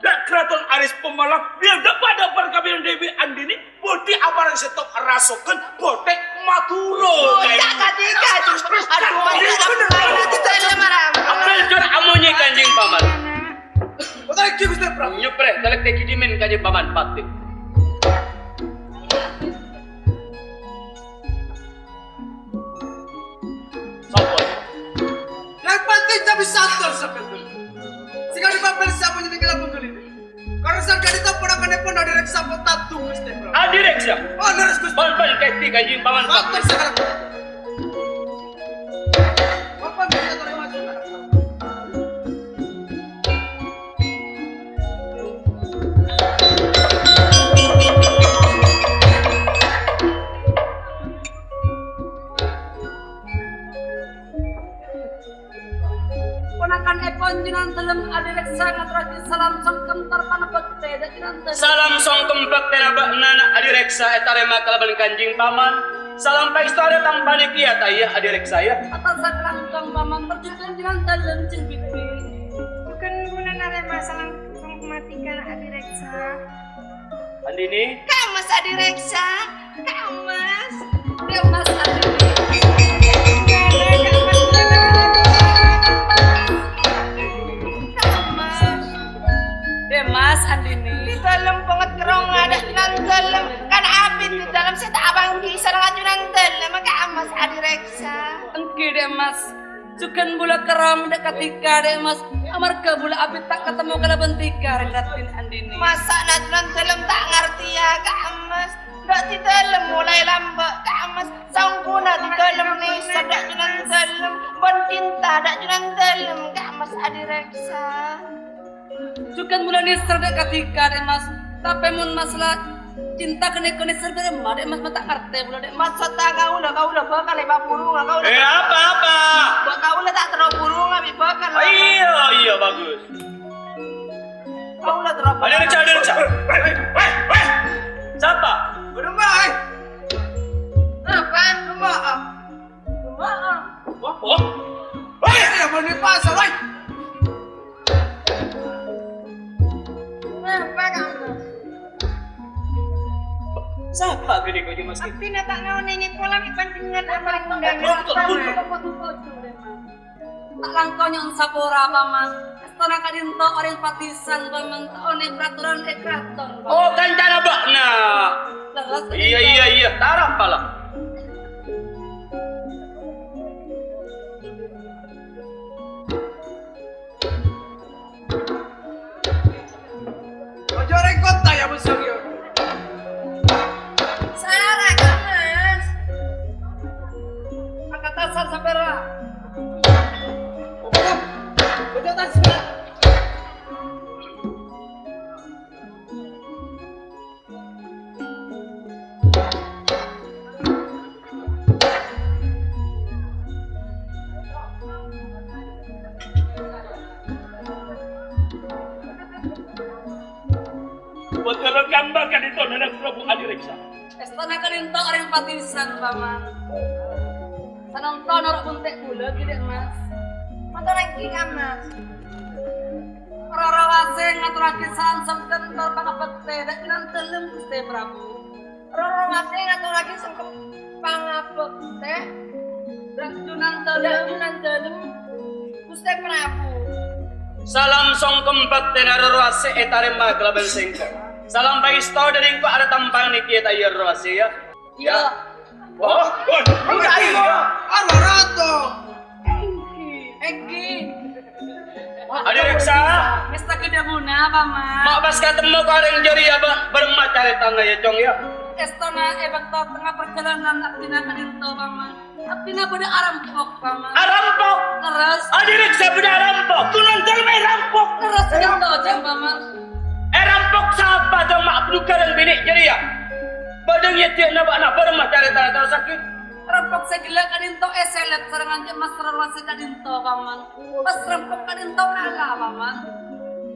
dâ' Kraton Aris Pemalang, bilâ dâpa' dâ' parkabinan Dewi Andini, budi aparèng sèttong rasoghân botèk Madhurâ. Oh, ca'na ka'dinto, Kanjeng. Aduh, Kanjeng Rama. Abdhi dâlem amonyè, Kanjeng Paman. Otarègi, Gusti Prabu. Nyobbhâr, talèk tèghi dhimèn, Kanjeng Paman Patè. Sapa? Rèng Patè jhâ' bisa ator sampèyan. Sèngghâ dipapèl sapa nyènèng kalabân ghâlina. Karana sangka'dinto ponakanèpon Adi Reksa potadung, Gusti Prabu. Adi Reksa? Oh, leres, Gusti. Pon, pon, kèdhi Kanjeng Paman. Ator sakalabân. Pon, pon, bisa ator maju. Ponakanèpon Jinandalem Adi Reksa ngatorraghi salam songkem tarètan bhâktè dâ' Jinandalem. Salam songkem bhâktèna bâ'na, Adi Reksa, ètarèma kalabân Kanjeng Paman. Salam paèstu arè' tang panèka, yâ, ta' iyâ, Adi Reksa, yâ? Ator sakalangkong, Paman, parjughân Jinandalem jhâ' bhidhâ. Jhughân bulâ narèma salam songkem abdhina, Adi Reksa. Andini. Ka' Mas Adi Reksa, Ka' Mas. Ka' Mas Andini. Ka' Mas. Dâ' Mas Andini. Abdhi dâlem bângèt kerrong adâ' Jinandalem. Kan abdhi dâlem sè ta' apanggi sareng Jinandalem, Ka' Mas Adi Reksa. Èngghi, Dâ' Mas. Jhughân bulâ kerrong dâ' ka dhika, Dâ' Mas, amarghâ bulâ abit ta' katemmo kalabân dhika rèng raddhin Andini. Masa' Jinandalem ta' ngartèya, Ka' Mas? Dâ' abdhi dâlem molaè lambâ', Ka' Mas. Saongghuna abdhi dâlem nèser dâ' Jinandalem, bân cinta dâ' Jinandalem, Ka' Mas Adi Reksa. Jhughân bulâ nèser dâ' ka dhika, Dâ' Mas. Tapè mon masalah cinta ghânèka nèser dâ' remma, Dâ' Mas, ma' ta' ngartè bulâ, Dâ' Mas. Maksodda kaulâ, kaulâ bhâkal èpaburunga, kaulâ. Eh, apa, apa? Bâ-, kaulâ ta' terro burunga bi' bhâkal. Iyâ, iyâ, bagus. Kaulâ terro. Ada reca, ada reca. Weh, weh, weh, weh. Sapa? Remma, eh. Apa? Remma, ah. Wah, wah. Weh, ya, mau di pasar, weh. Apa kamu? Sapa gede kau cuma sih? Abdhina ta' ngaonèngè pola mè' panjhennengngan apa undangan. Oh, betul, betul. Ta' langkong nyo'on sapora, Paman. Èstona ka'dinto orèng padhisan, Paman, ta' onèng peraturan è karaton, Paman. Oh, kancana bâ'na. Leres, iyâ, iyâ, iyâ. Tarap pala. Bhâdhân ka'emma ka'dinto, Nana Prabu Adireksa. Èstona ka'dinto orèng patisan, Paman. Sanonto noro' bunte' bulâ ghi' dâ', Mas. Mator èngghi, Ka' Mas. Roro Wasè ngatorraghi salam songkem tor pangabhâktè dâ' Junandâlem, Ghustè Prabu. Roro Wasè ngatorraghi songkem pangabhâktè dâ' Junandâlem, Junandâlem, Ghustè Prabu. Salam songkem bhâktèna Roro Wasè ètarèma kalabân sèngko'. Salam pangesto dâri engko' arè tampang nèkè, ta' iyâ, Roro Wasè, yâ? Iyâ. Oh, oh, enggak, iyâ. Arwah Rato. Èngghi. Adireksa. Mèsta kadhâbuna, Paman. Ma' pas katemmo ka orèng jârèya, Bâ-, bârâmma carètana, yâ, Cong, yâ? Èstona è bâkto tengnga parjhâlânan abdhina ka'dinto, Paman. Abdhina bâdâ arampok, Paman. Arampok? Lerres. Adireksa bâdâ arampok. Junandâlem èrampok. Lerres, ka'dinto, Cong, Paman. Èrampok sapa, Cong, ma' abdhugârâng binè' jârèya? Bâdâ ngèdhina bâ'na, bârâmma carètana, terrossaghi. Rampok sè ghellâ' ka'dinto èsèlèt sareng Kanjeng Mas Roro Wasè ka'dinto, Paman. Pas rampok ka'dinto ngala', Paman.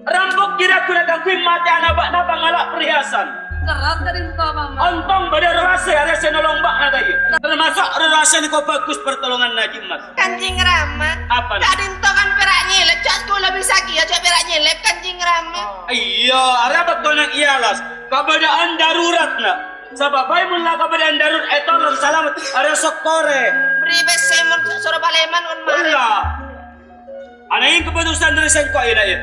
Rampok jârèya ghuna kaangghuy matè'ana bâ'na pangala' perhiasan. Lerres ka'dinto, Paman. Ontong bâdâ Roro Wasè arèya sè nolong bâ'na, ta' iyâ? Termasuk Roro Wasè nèko bhâghus partolonganna, Kanjeng Mas. Kanjeng Rama. Apa, Nak? Ka'dinto kan pèra' nyèlèp, jhâ' kaulâ bisa kèya, jhâ' pèra' nyèlèp, Kanjeng Rama. Iyâ, arèya bâkto neng è alas. Kabâdâ'ân darurat, Nak. Sabâb bhâi mon la kabâdâ'ân darurat ètolong salamet, arèya sokkorè. Bâri' pèssè mon soro palèman mon marè. Ella. Ananging kabhâghusan dâri sèngko', yâ, Nak, yâ.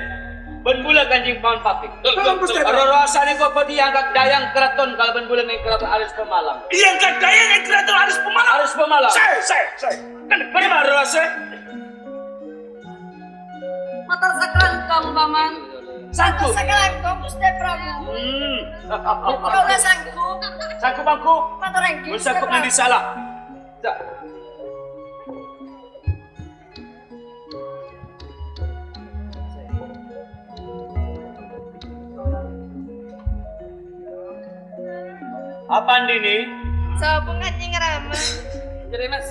Bân bulâ Kanjeng Paman Patè. Tolong, Gusti. Roro Wasè nèko bhâdhi èangkat dâyâng karaton kalabân bulâ neng karaton Aris Pemalang. Èangkat dâyâng neng karaton Aris Pemalang? Aris Pemalang. Sè, sè, sè. Kan, kan. Bârâmma, Roro Wasè? Mator sakalangkong, Paman. Sanggup? Mator sakalangkong, Ghustè Prabu. Hmm. Kaulâ sanggup. Sanggup, sanggup? Mator èngghi, Ghustè Prabu. Sanggup nanti salah. Cak. Apa, Andini? Sapa, Kanjeng Rama? Jadi, Mas.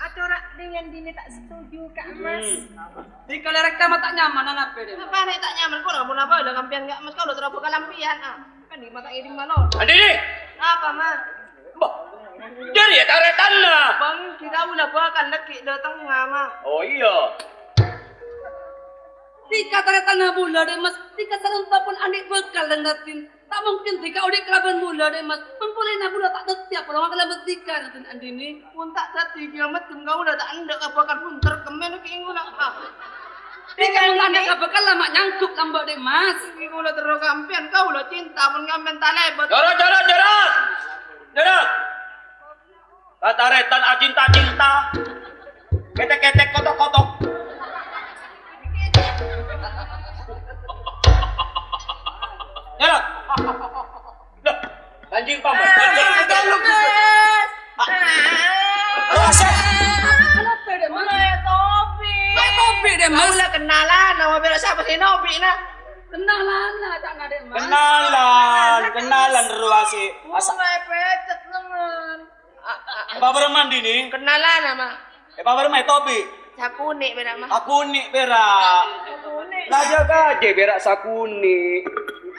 Atora dengan dini ta' setuju, Ka' Mas. Hmm. Di kalèrèk ta' nyaman, apa, Dè'? Apa nè ta' nyaman? Kok ora pon apa lho sampèyan, Ka' Mas? Kaulâ terro bhâkal sampèyan, ah. Kan di mata ini malo. Andini! Apa, Ma? Bah, jârèya tarètanna. Bang, kita udah bhâkal lagi dateng, Ma. Oh, iyâ. Dhika tarètanna bulâ, Dè' Mas. Dhika sanonto pon andi' bhâkal dâ' raddhin. Ta' mungkin dhika odi' kalabân bulâ, Dè' Mas. Pon polana bulâ ta' dhâddhi apolongan kalabân dhika, raddhin Andini. Pon ta' dhâddhi kèya, maddem kaulâ ta' endâ' ka bhâkal bunter kemmèn kèng kaulâ. Dhika mon ta' endâ' ka bhâkal la ma' nyanggup lambâ', Dè' Mas. Kèng kaulâ terro sampèyan, kaulâ cinta mon sampèyan ta' lèbât. Jorok, jorok, jorok. Jorok. Tarètan acinta-cinta. Ketek-ketek kotok-kotok. Ya. Lah, Kanjeng Paman. Kenapa, Dek, Mas? Tobi. Tobi, Dek, Mas. Kaula kenalan, nama bela sapa sih Nobi, nah? Kenalan lah, ca'na, Dek, Mas. Kenalan, kenalan, Ruasi. Asa- Mulai pecet, lengan. È, Pak Barman dini? Kenalan, ama. È, Pak Barman, Tobi. Sakuni', pera', Ma. Sakuni', pera'. Sakuni'. Lah, jaga aja, pera' sakuni'.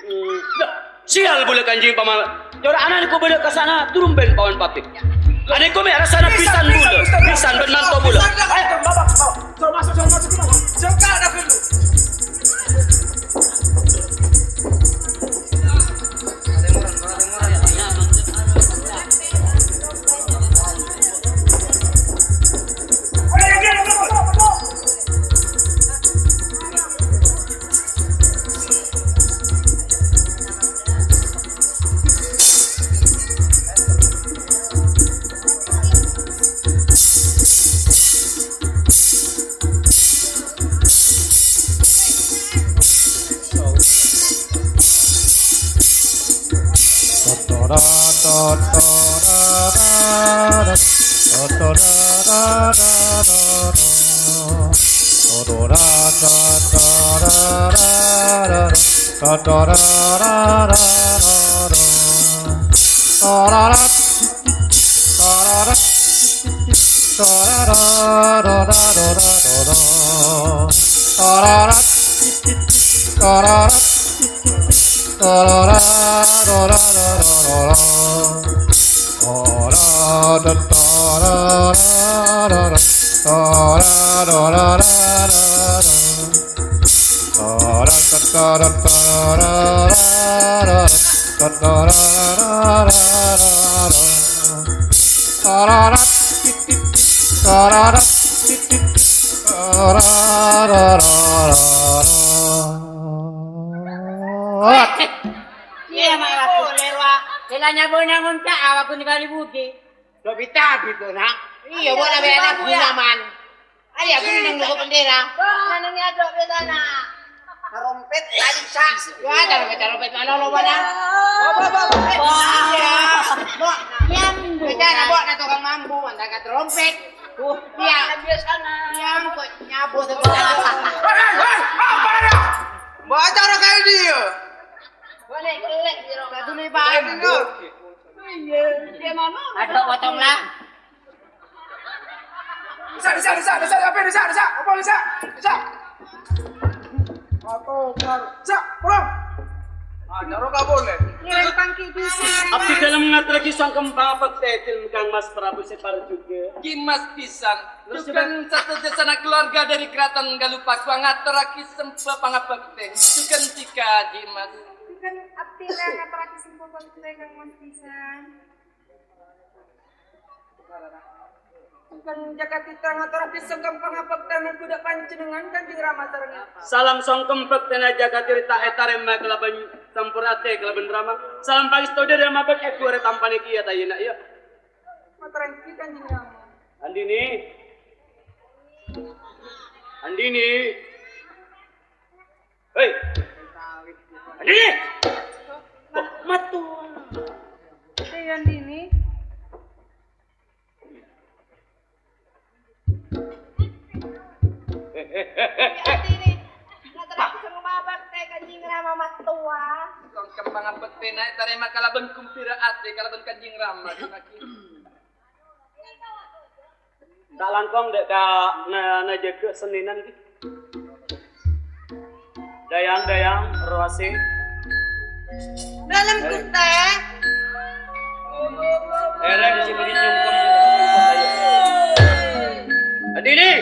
Mm-mm. Lah, sial bulâ Kanjeng Paman. Jârèya ana' nèko bulâ ka sana, durung bân Paman Patè. Anèko mè' rassana bhisan bulâ. Bhisan bân manto bulâ. Ayo, Bapak, Bapak. Suruh masuk, suruh masuk, suruh masuk. Jaga anak itu. Iyâ, ma' la polè, rowa. Sè la nyabâna ngonca' awak ghun kali budi. Lo' bita bito, na'. Iyâ, bo' la bâ'na ghuna, man. Ayo, ghun neng nunggu bendera. Bo', neng nyadok bidana. Tarompet, tali, sa'. Wah, tarompet, tarompet, mana lo, mana? Bo', bo', bo', bo'. Wah, iyâ. Bo', nyam. Bidana, bo', na tukang mambu, anda ka tarompet. Tuh, iyâ. Biasana. Nyam, kok nyabut. Hei, hei, hei, apa ya? Bo' acara kayak dia. Boleh, boleh, biro. Satu nih, Pak. Iya, dia mana? Ada potong lah. Desa, desa, desa, desa, apa desa, desa? Apa desa? Desa. Atau bar. Desa, pulang. Ah, daro ka boleh. Ngiring pangki bisa. Abdi dhâlem ngatorraghi songkem pangabhâktè dhâlem Kang Mas Prabu Sè Parjhughâ. Ki Mas pisan. Terus, jughân sadhâjâ sanak keluarga dari Keraton Galuh Paku ngatorraghi sembhâ pangabhâktè. Jughân dhika, Ki Mas. Jughân abdhina ngatorraghi sembhâ pangabhâktè, Kang Mas pisan. Jughân Jagadhita ngatorraghi songkem pangabhâktèna ghâdhâ' panjhennengngan, Kanjeng Rama sareng Èbhu. Salam songkem bhâktèna Jagadhita ètarèma kalabân campur atè kalabân rama. Salam pangèsto dhâri rama bân èbhu arè tampanè kèya, ta' iyâ, Na', iyâ. Matorraghi, Kanjeng Rama. Andini. Andini. Hei. Andini. Oh, matua. Hei, Andini. Hei, hei, hei, hei, hei. Andini. Ngatorraghi sembhâ pangabhâktè Kanjeng Rama matua. Songkem pangabhâktèna ètarèma kalabân ghembhira atè kalabân Kanjeng Rama, Dinaki. Ta' langkong dâ' ka na-, najâgâ sennènan, ghi. Dayang, Dayang, Rowa Sè. Dhâlem, Gusti. Èrèng sè bâdhi nyongkem. Andini.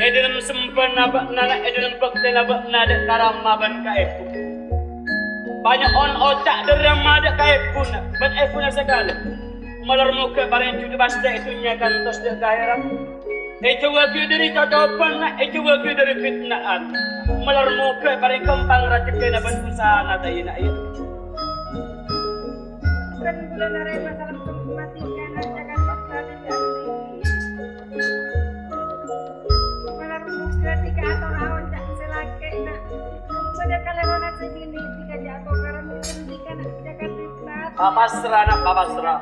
È dhâlem sembhâna bâ'na, è dhâlem bhâktèna bâ'na dâ' ka rama bân ka èbhu. Panyo'on oca' dhâri rama dâ' ka èbhuna bân èbhuna sakalè. Malor moghâ parèng judhu pastè è dhunnya kantos dâ' ka ahèrat. Èjâuwâghi dhâri cocobâna, èjâuwâghi dhâri pitna'an. Malor moghâ parèng ghâmpang rajhekkèna bân usahana, ta' iyâ, Na', iyâ. Bân bulâ narèma salam sembhâ matinggal, Jakarta, Jakarta. Malar muga tiga ator aon cak sè lakè', Na'. Padâ kalèrona sè binè', tiga jâ' ator karang mungkin tiga, Na', Jakarta. Papasra, Na', papasra.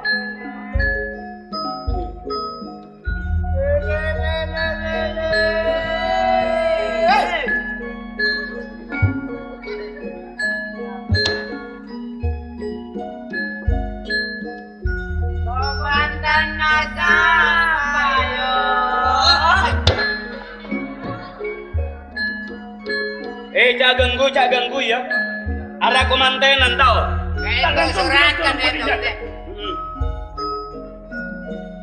Eh, jhâ' ganggu, jhâ' ganggu, yâ. Ara komantènan, tao. Kaènto sorakan, ènto, Dek. Mm-mm.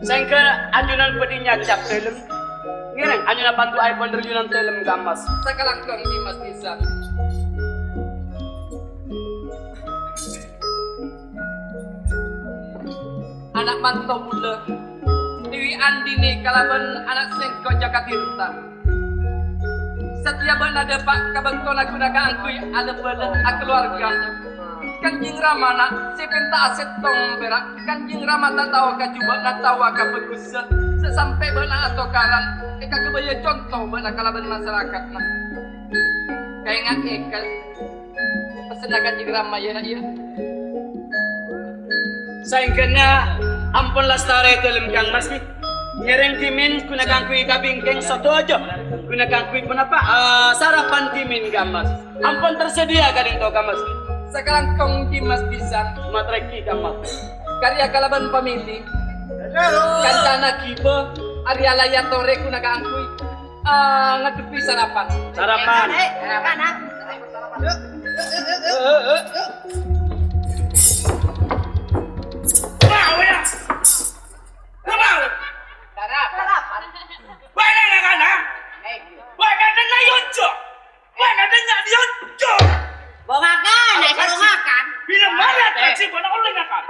Sèngghâ anjunan bâdhi nyacap dhâlem. Ngèrèng anjunan pandu'aèpon dhâri anjunan dhâlem ka Mas. Sakalangkong Dimas bisa. Manto bulâ, Dewi Andini kalabân ana' sèngko' Jakatirta. Satèya bâ'na dâpa' ka bâktona ghuna kaangghuy alabâlâ akalowarga. Kanjeng Rama, na', sè pènta'a sèttong pèra'. Kanjeng Rama ta' tao ka jhubâ'na, taowa ka bhâghussa. Sè sampè' bâ'na atokaran, èkaghâbâyâ conto bâ'na kalabân masarakatna. Kaènga'è ka Pessenna Kanjeng Rama, yâ, na', yâ. Saèngghâna ampon lastarè dâlem, Kang Mas, ghi. Ngèrèng dhimèn ghuna kaangghuy kabingkèng sodâjâ. Ghuna kaangghuy ponapa? Ah, sarapan dhimèn, Kang Mas. Ampon tersedia ka'dinto, Kang Mas. Sakalangkong, ghi, Mas, bisa. Matrègi, Kang Mas. Karya kalabân pamèlè. Kancana ghibâ, arèya la èyatorè ghuna kaangghuy Ah, ngaddhebbhi sarapan. Sarapan. Eh, sarapan, ah. Sarapan, sarapan. Yuk, yuk, yuk, yuk, yuk. Wah, wah. Sarapan. Sarapan. Wah, nah, nah, nah. Eh, iya. Wah, nah, nah, nah, yonjo. Wah, nah, nah, nah, yonjo. Mau makan, eh, suruh makan. Bila marah, eh, kasih, mana oleh makan.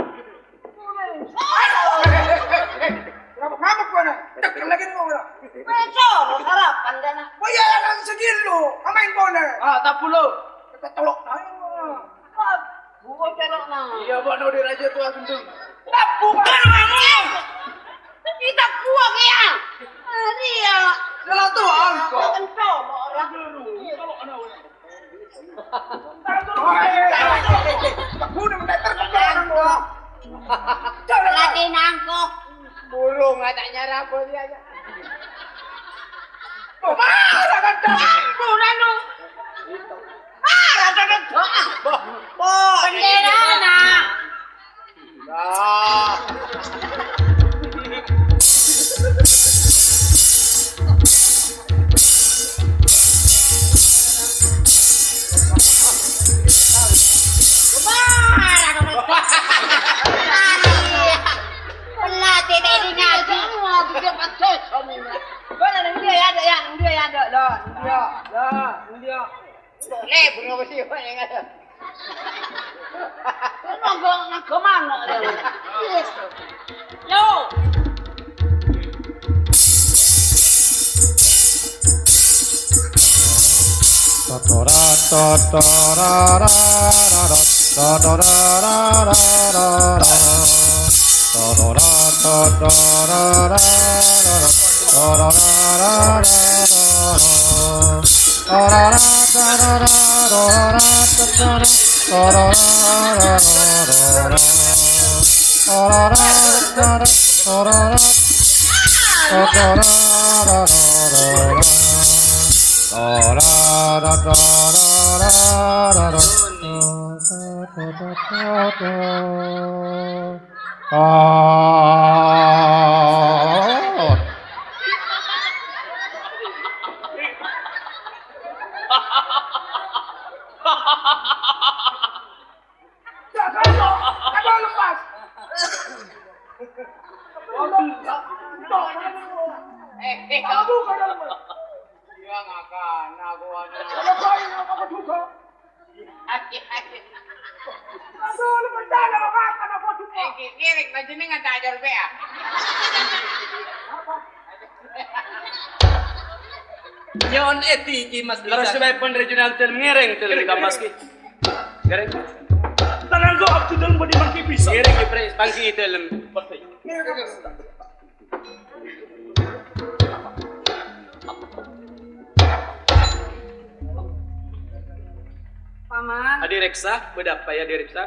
Ngamuk-ngamuk kowe, nah. Cek lagi nih, kowe, nah. Kowe coro sarapan, Dana. Kowe ya, kan segilo. Amain kowe, nah. Ah, tabu lo. Kita telok, nah. Ah, buah cerok, nah. Iya, Pak, no, di Raja Tua Gendeng. Tabu, Pak. Kita buah, ya. Ah, iya. Salah tuh, angkot. Kencok, orang. Telok, nah, weh. Lagi nangkok. Burung, ah, ta' nyarap, boleh aja. Marah kan, Dok? Ampun, anu. Marah kan, Dok? Bendera, nah. Boleh, bro, mesti apa yang ada? Nanggo, nanggo manok, ya. Yes. Yo. Totora, totora, ra, ra, ra, ra. Totora, ra, ra, ra, ra. Totora, totora, ra, ra, ra, ra. Totora, ra, ra, ra, ra. Jangan, Dok. Aduh, lepas. Dok, eh, eh, kamu bukan, Dok. Iya, ngakan, aku ada. Kalau kau yang apa juga? Aduh, lu percaya apa? Kenapa juga? Eh, ki-, kirik, panjenengan tak ajar, Pe, ya? Apa? Nyo'on èdhi, Ki Mas. Terros Bisa. Supaya pon regional dâlem ngèrèng dâlem ka Mas, Ki. Ngèrèng. Tenang kok, Abdul dâlem bâdhi mangki bisa. Ngèrèng, Ki, Pre, mangki dâlem. Paman. Adi Reksa, bâdâ apa ya, Adi Reksa?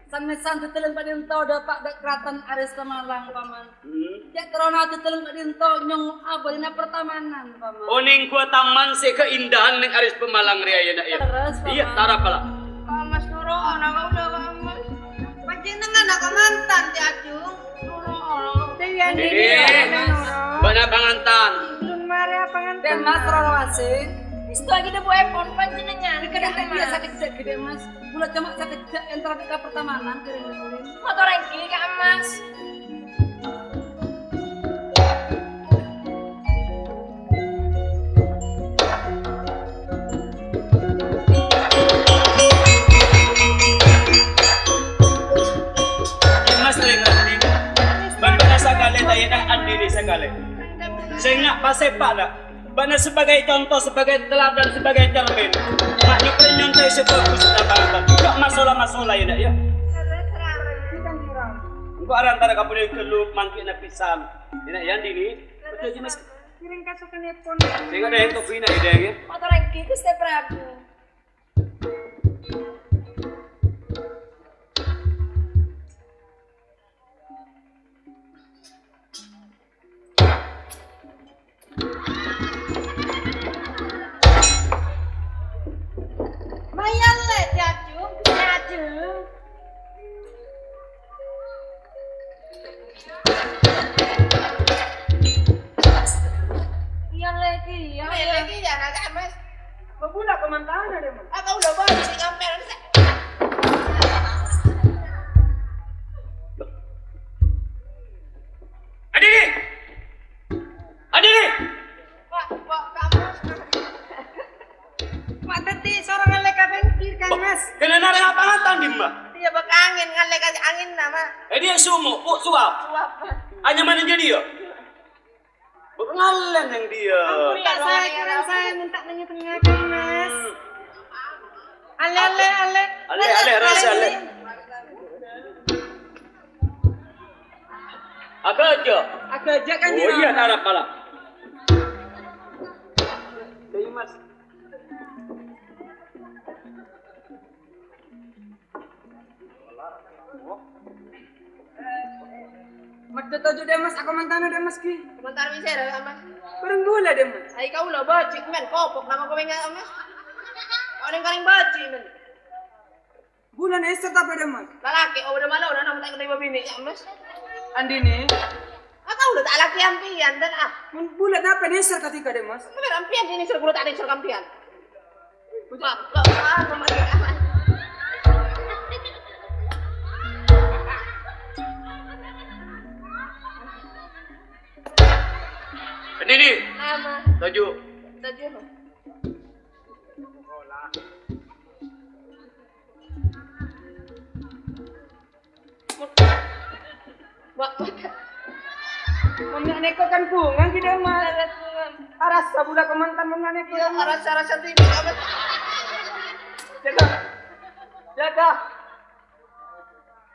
Sanèsan dâteng ka'dinto dâpa' ka Kraton Aris Pemalang, Paman. Hmm. Cè' terrona dâteng ka'dinto nyong abâlina pertamanan, Paman. Onèng ghuwâ taman sè kaèndahan neng Aris Pemalang rèya, yâ, Nak, yâ? Terros, Paman. Iyâ, tarapa la. Ka Mas Nurona, kaulâ, Mas. Panjhennengngan ka mantan, Cè' Ajung. Nurona. Dèwi Andini, Dèwi. Nurona. Bâ'na pangantan. Dun marè pangantan. Dè Mas, roro asèng. Èsto aghi' dâbuèpon panjhennengngan. Dâ' ka'dinto Mas. Sakejjhâ', Dè Mas. Bulâ coma sakejjhâ' èntar ka pertamanan, kèrèng-kèrèng. Motor èngghi, Ka' Mas. Mas, rèng-rèng. Sènga' pasèpa', Na'. Bâ'na sebagai conto, sebagai teladan, sebagai cermin. Ma' nyoprè nyontoè sè bhâghus, Na', bhâghus. Jhâ' masola-masola, yâ, Na', yâ. Engko' arantara kabudiyân ghâllu mangkèna pèsan. Yâ, Na', yâ, Dini. Betul, Mas. Kirim kasokanèpon. Sènga' dâ' ènto bina, yâ, Dèng, yâ. Mator èngghi, Ghustè Prabu. Mayan lè, Jajung, Jajung. Iya lè, iya, iya. Lè, iya, nak, Mas. Mabuna komantana deh, Mas. Apa udah balik sih, ngapain sih? Adini! Adini! Wah, wah, kamu. Mak, tadi seorang ngalek ka pengkir, kan, Mas? Kena nari apa ngatang, Dim, Mbak? Iya, bak angin, ngalek ka angin, nama. Eh, dia sumo, bu, suap. Suap, Mas. Hanya mana jadi ya? Bu, ngalen yang dia. Ampun, tak saya, kurang saya, minta nanya tengah, kan, Mas? Hmm. Ale, ale, ale. Ale, ale, rasa, ale. Agak aja. Agak aja, kan, oh, iya, Mas? Arab malah. Dari Mas. Medhot toju' deh, Mas. Aku mantana deh, Mas, ki. Komentar bisa deh, Mas. Bareng bola deh, Mas. Ai, kau lo bajik, men. Kopok nama kau enggak, Mas? Kau neng-neng bajik, men. Bulan Esther tapi deh, Mas. Lalaki, oh, udah malu, udah nama tak ketemu bini, ya, Mas. Andini. Ah, kau udah tak laki ampian, dan, ah. Mun bulan apa Esther ketika deh, Mas? Bulan ampian, ini suruh tak ada suruh ampian. Ini nih. Nama? Toju'. Toju'. Wah, wah. Mon nèko kan bungang ghi, Dèmas. Arassa bulâ kamantan mon nèko. Iya, arassa-arassa tibi, apa? Jaga. Jaga.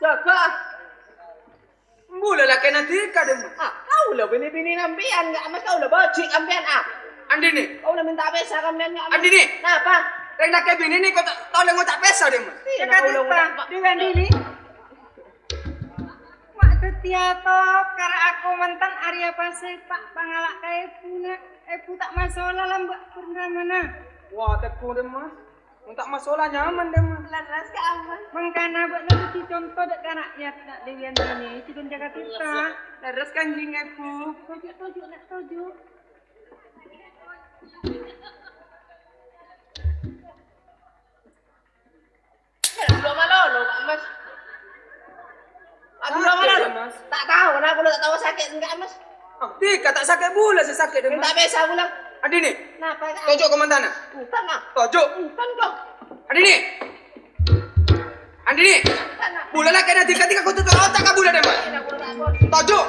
Jaga. Bulâ lakèna dhika, Dèmas. Ah, kaulâ binè-binè sampèyan, enggak, Mas, kaulâ bajik sampèyan, ah. Andini. Kaulâ minta pèsa sampèyan, enggak, Mas. Andini. Napa? Rèng lakè binè nèko ta-, tolè ngoca' pèsa, Dèmas. Iya, kaulâ ngoca', Pak. Dewi Andini. Mak dhâddhiyâ tokar aku mantan arèya pasèpa' pangala' ka èbhuna. Èbhu ta' masola lambâ' purnamana. Wah, tekku, Dèmas. Mon ta' masola nyaman, Dèmas. Lerres ka, Aman. Mangkana bâ'na dhâddhi conto dâ' ka ra'yat, Na', Dewi Andini, jhughân jâgâ dhisa. Lerres, Kanjeng Èbhu. Toju', toju', Na', toju'. Belum malolo, Mas. Aduh, sakè', Mas. Ta' tao, kenapa lo ta' tao sakè' enggak, Mas? Ah, dhika ta' sakè' bulâ sè sakè', Dèmas. Minta pèsa bulâ. Andini. Napa, Kak? Toju' ka mantana. Bukan, Kak. Toju'. Bukan, Kak. Andini. Andini. Bukan, Kak. Bulâ lakèna dhika, dhika kodhu ta' oca' ka bulâ, Dèmas. Iya, aku tak tahu. Toju'.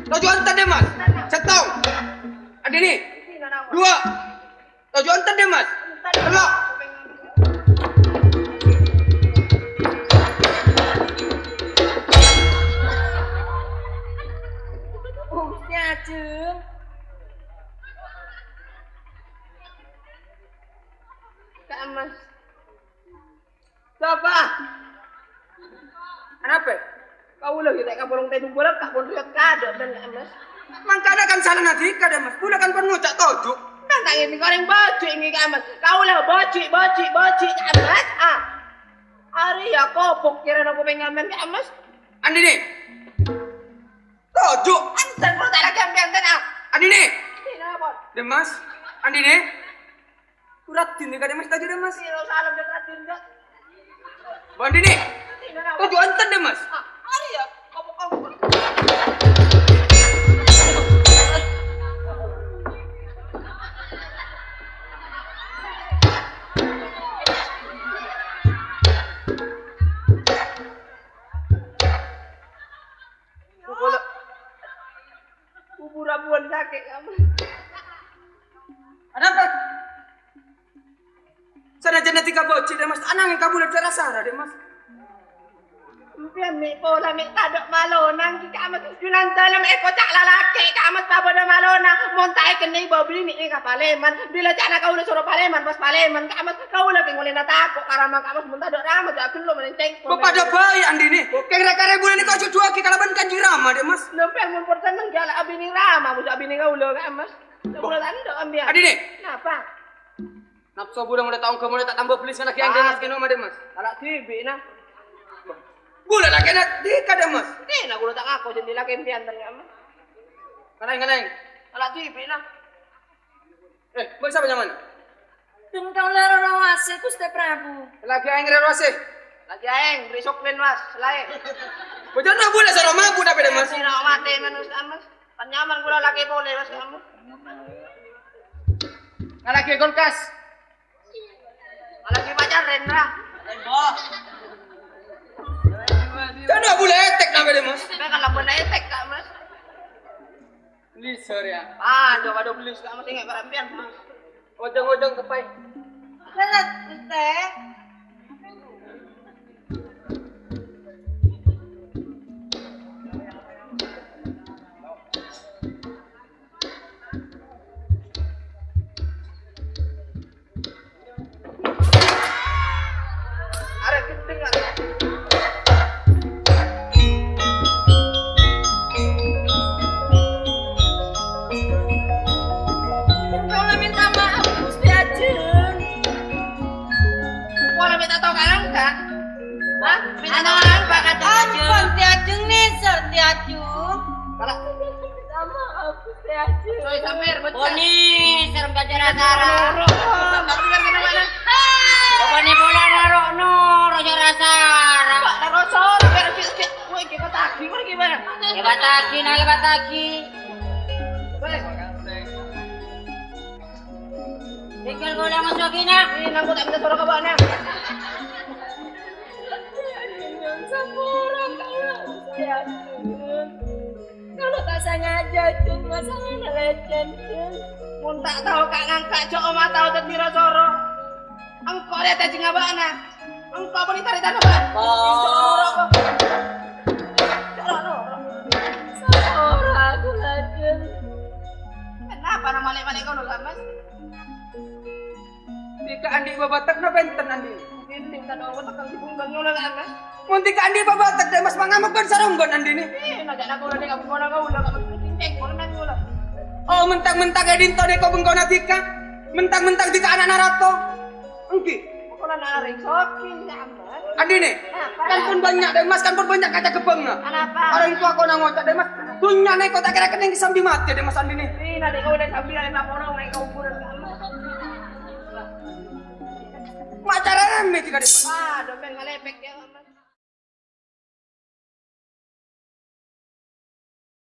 Toju' enten, Dèmas. Bukan, Kak. Sèttong. Andini. Iya, Kak. Dua. Toju' enten, Dèmas. Tello'. Oh, Gusti Ajeng. Kak Mas. Sapa? Anapa? Kaulâ ghi' ta' kapolong tèdung bulâ, ta' pon riyot kadâ', men, Mas. Mangkana kan salana dhika, Dèmas. Bulâ kan pon ngoca' toju'. Kan ta' ngènèng orèng bajik, ngghi, Kak Mas. Kaulâ bajik, bajik, bajik, Kak Mas. Ah. Arèya kobok kèrana kopèng sampèyan, Kak Mas. Andini. Toju'. Enten, kok ta' lagi sampèyan, enten, ah. Andini. Ini apa? Dèmas. Andini. Radin, Dèmas, toju', Dèmas. Iya, salam, Dèmas, Radin, Dèmas. Bu Andini. Toju' enten, Dèmas. Ah, ayo, kamu, kamu. Kuburan buan sakit, kamu. Ananging kabulâ dâ' ra-sara, Dhi' Mas. Sampèyan mè' pola mè' tadâ' malona, ghi' Ka' Mas. Junandâlem èkoca' lalakè', Ka' Mas, pabâdâ malona. Mon ta' èkennèng bâbinè' ka palèman. Bilâ ca'na kaulâ soro palèman, pas palèman, Ka' Mas. Kaulâ kèng ollèna tako' ka rama, Ka' Mas, mon tadâ' rama, jhâ' ghâllu mènèng cèngkol. Bâ' padâ bhâi, Andini. Kèng rè-karè bulâna kok ajhudhuwâghi kalabân Kanjeng Rama, Dhi' Mas. Sampèyan mon pon senneng, jhâ' la abinè rama, mon jhâ' abinè kaulâ, Ka' Mas. Kaulâ tandhâ, sampèyan. Andini. Napa? Napso bulâ molaè ta' ongghâ, molaè ta' tamba bellis ngalaghiyâng Dhi' Mas, kèno ma' Dhi' Mas. Ala dhibi', na. Bulâ lakèna dhika, Dhi' Mas. Kèna kaulâ ta' ngako jhâ' lakè sampèyan, ternyata. Ngalaèng, ngalaèng. Ala dhibi', na. Eh, bâ' sapa nyamana? Dhung kaulâ Roro Asih, Ghustè Prabu. Lakè aèng Roro Asih. Lakè aèng, bherri' soklin, Mas, laè. Bâjâna bulâ soro mabuk tapè, Dhi' Mas. Sira matè, Mas, Mas. Kan nyaman kaulâ lakè polè, Mas, kamu. Ngalaghi kulkas. Ngalaghi pacar, Rendra. Kan bulâ etek tapè, Dhi' Mas. Kan kalabân etek, Ka' Mas. Beli sore ya. Aduh, aduh, beli suka mesti nggak berhentian, Mas. Ojong-ojong kepai. Berat, Ghustè. Arè gendeng, arè. Kaulâ mènta maaf, Ghustè Ajeng. Kaulâ mènta tao ka engka'. Hah? Mènta tao ka engka', Ajeng? Ampon, Ti Ajeng, nèser, Ti Ajeng. Kala. Mènta maaf. Soy sampèr, bocah. Boni, serem bocah ra-sara. Loro. Bapaknya bola loro, no, rojo ra-sara. Pak, loro soro, biar cek, cek. Woi, kita tagi, pergi mana? Lebat tagi, nah, lebat tagi. Woi. Tinggal bola masuk ini. Ini nangkut, tak bisa suruh ke bawah, nah. Sampura, kalau saya. Kalau tak sengaja, Jun, masalahnya lecet, Jun. Mon ta' tao ka' ngangka' jo' oma tao daddi ra-soro. Engko' rèya tajeng aba'na. Engko' bâli tarètan, Bang. Oh. Soro, soro. Soro aku, Jun. Kenapa nama lek-lek ngono, Mas? Dhika andi' babatekna bhenten, Andini? Andi' ta' tao batek, kan dibungkon ngono, kan, Mas? Mon dhika andi' babatek, Dek Mas, mangamuk bân saronggon, Andini? Eh, na' jhâ' na' kaulâ dhika bengkona kaulâ, kan cinceng, kaulâ nang kaulâ. Oh, mentang-mentang è dinto nèko bengkona dhika? Mentang-mentang dhika ana'na rato? Ènggi. Kaulâ narèk sogi, ya, Mas. Andini? Napa? Kan pon bânnya', Dek Mas, kan pon bânnya' kacaghâbângnga. Anapa? Orèng towa kaulâ ngoca', Dek Mas, dhunnya nèko ta' kèra kennèng sambi matè, Dek Mas, Andini. Ina, Dek, kaulâ sambi alè' laporan neng kuburan, Mas. Ma' cara remè dhika, Dek Mas. Aduh, men ngalepek ya, Mas.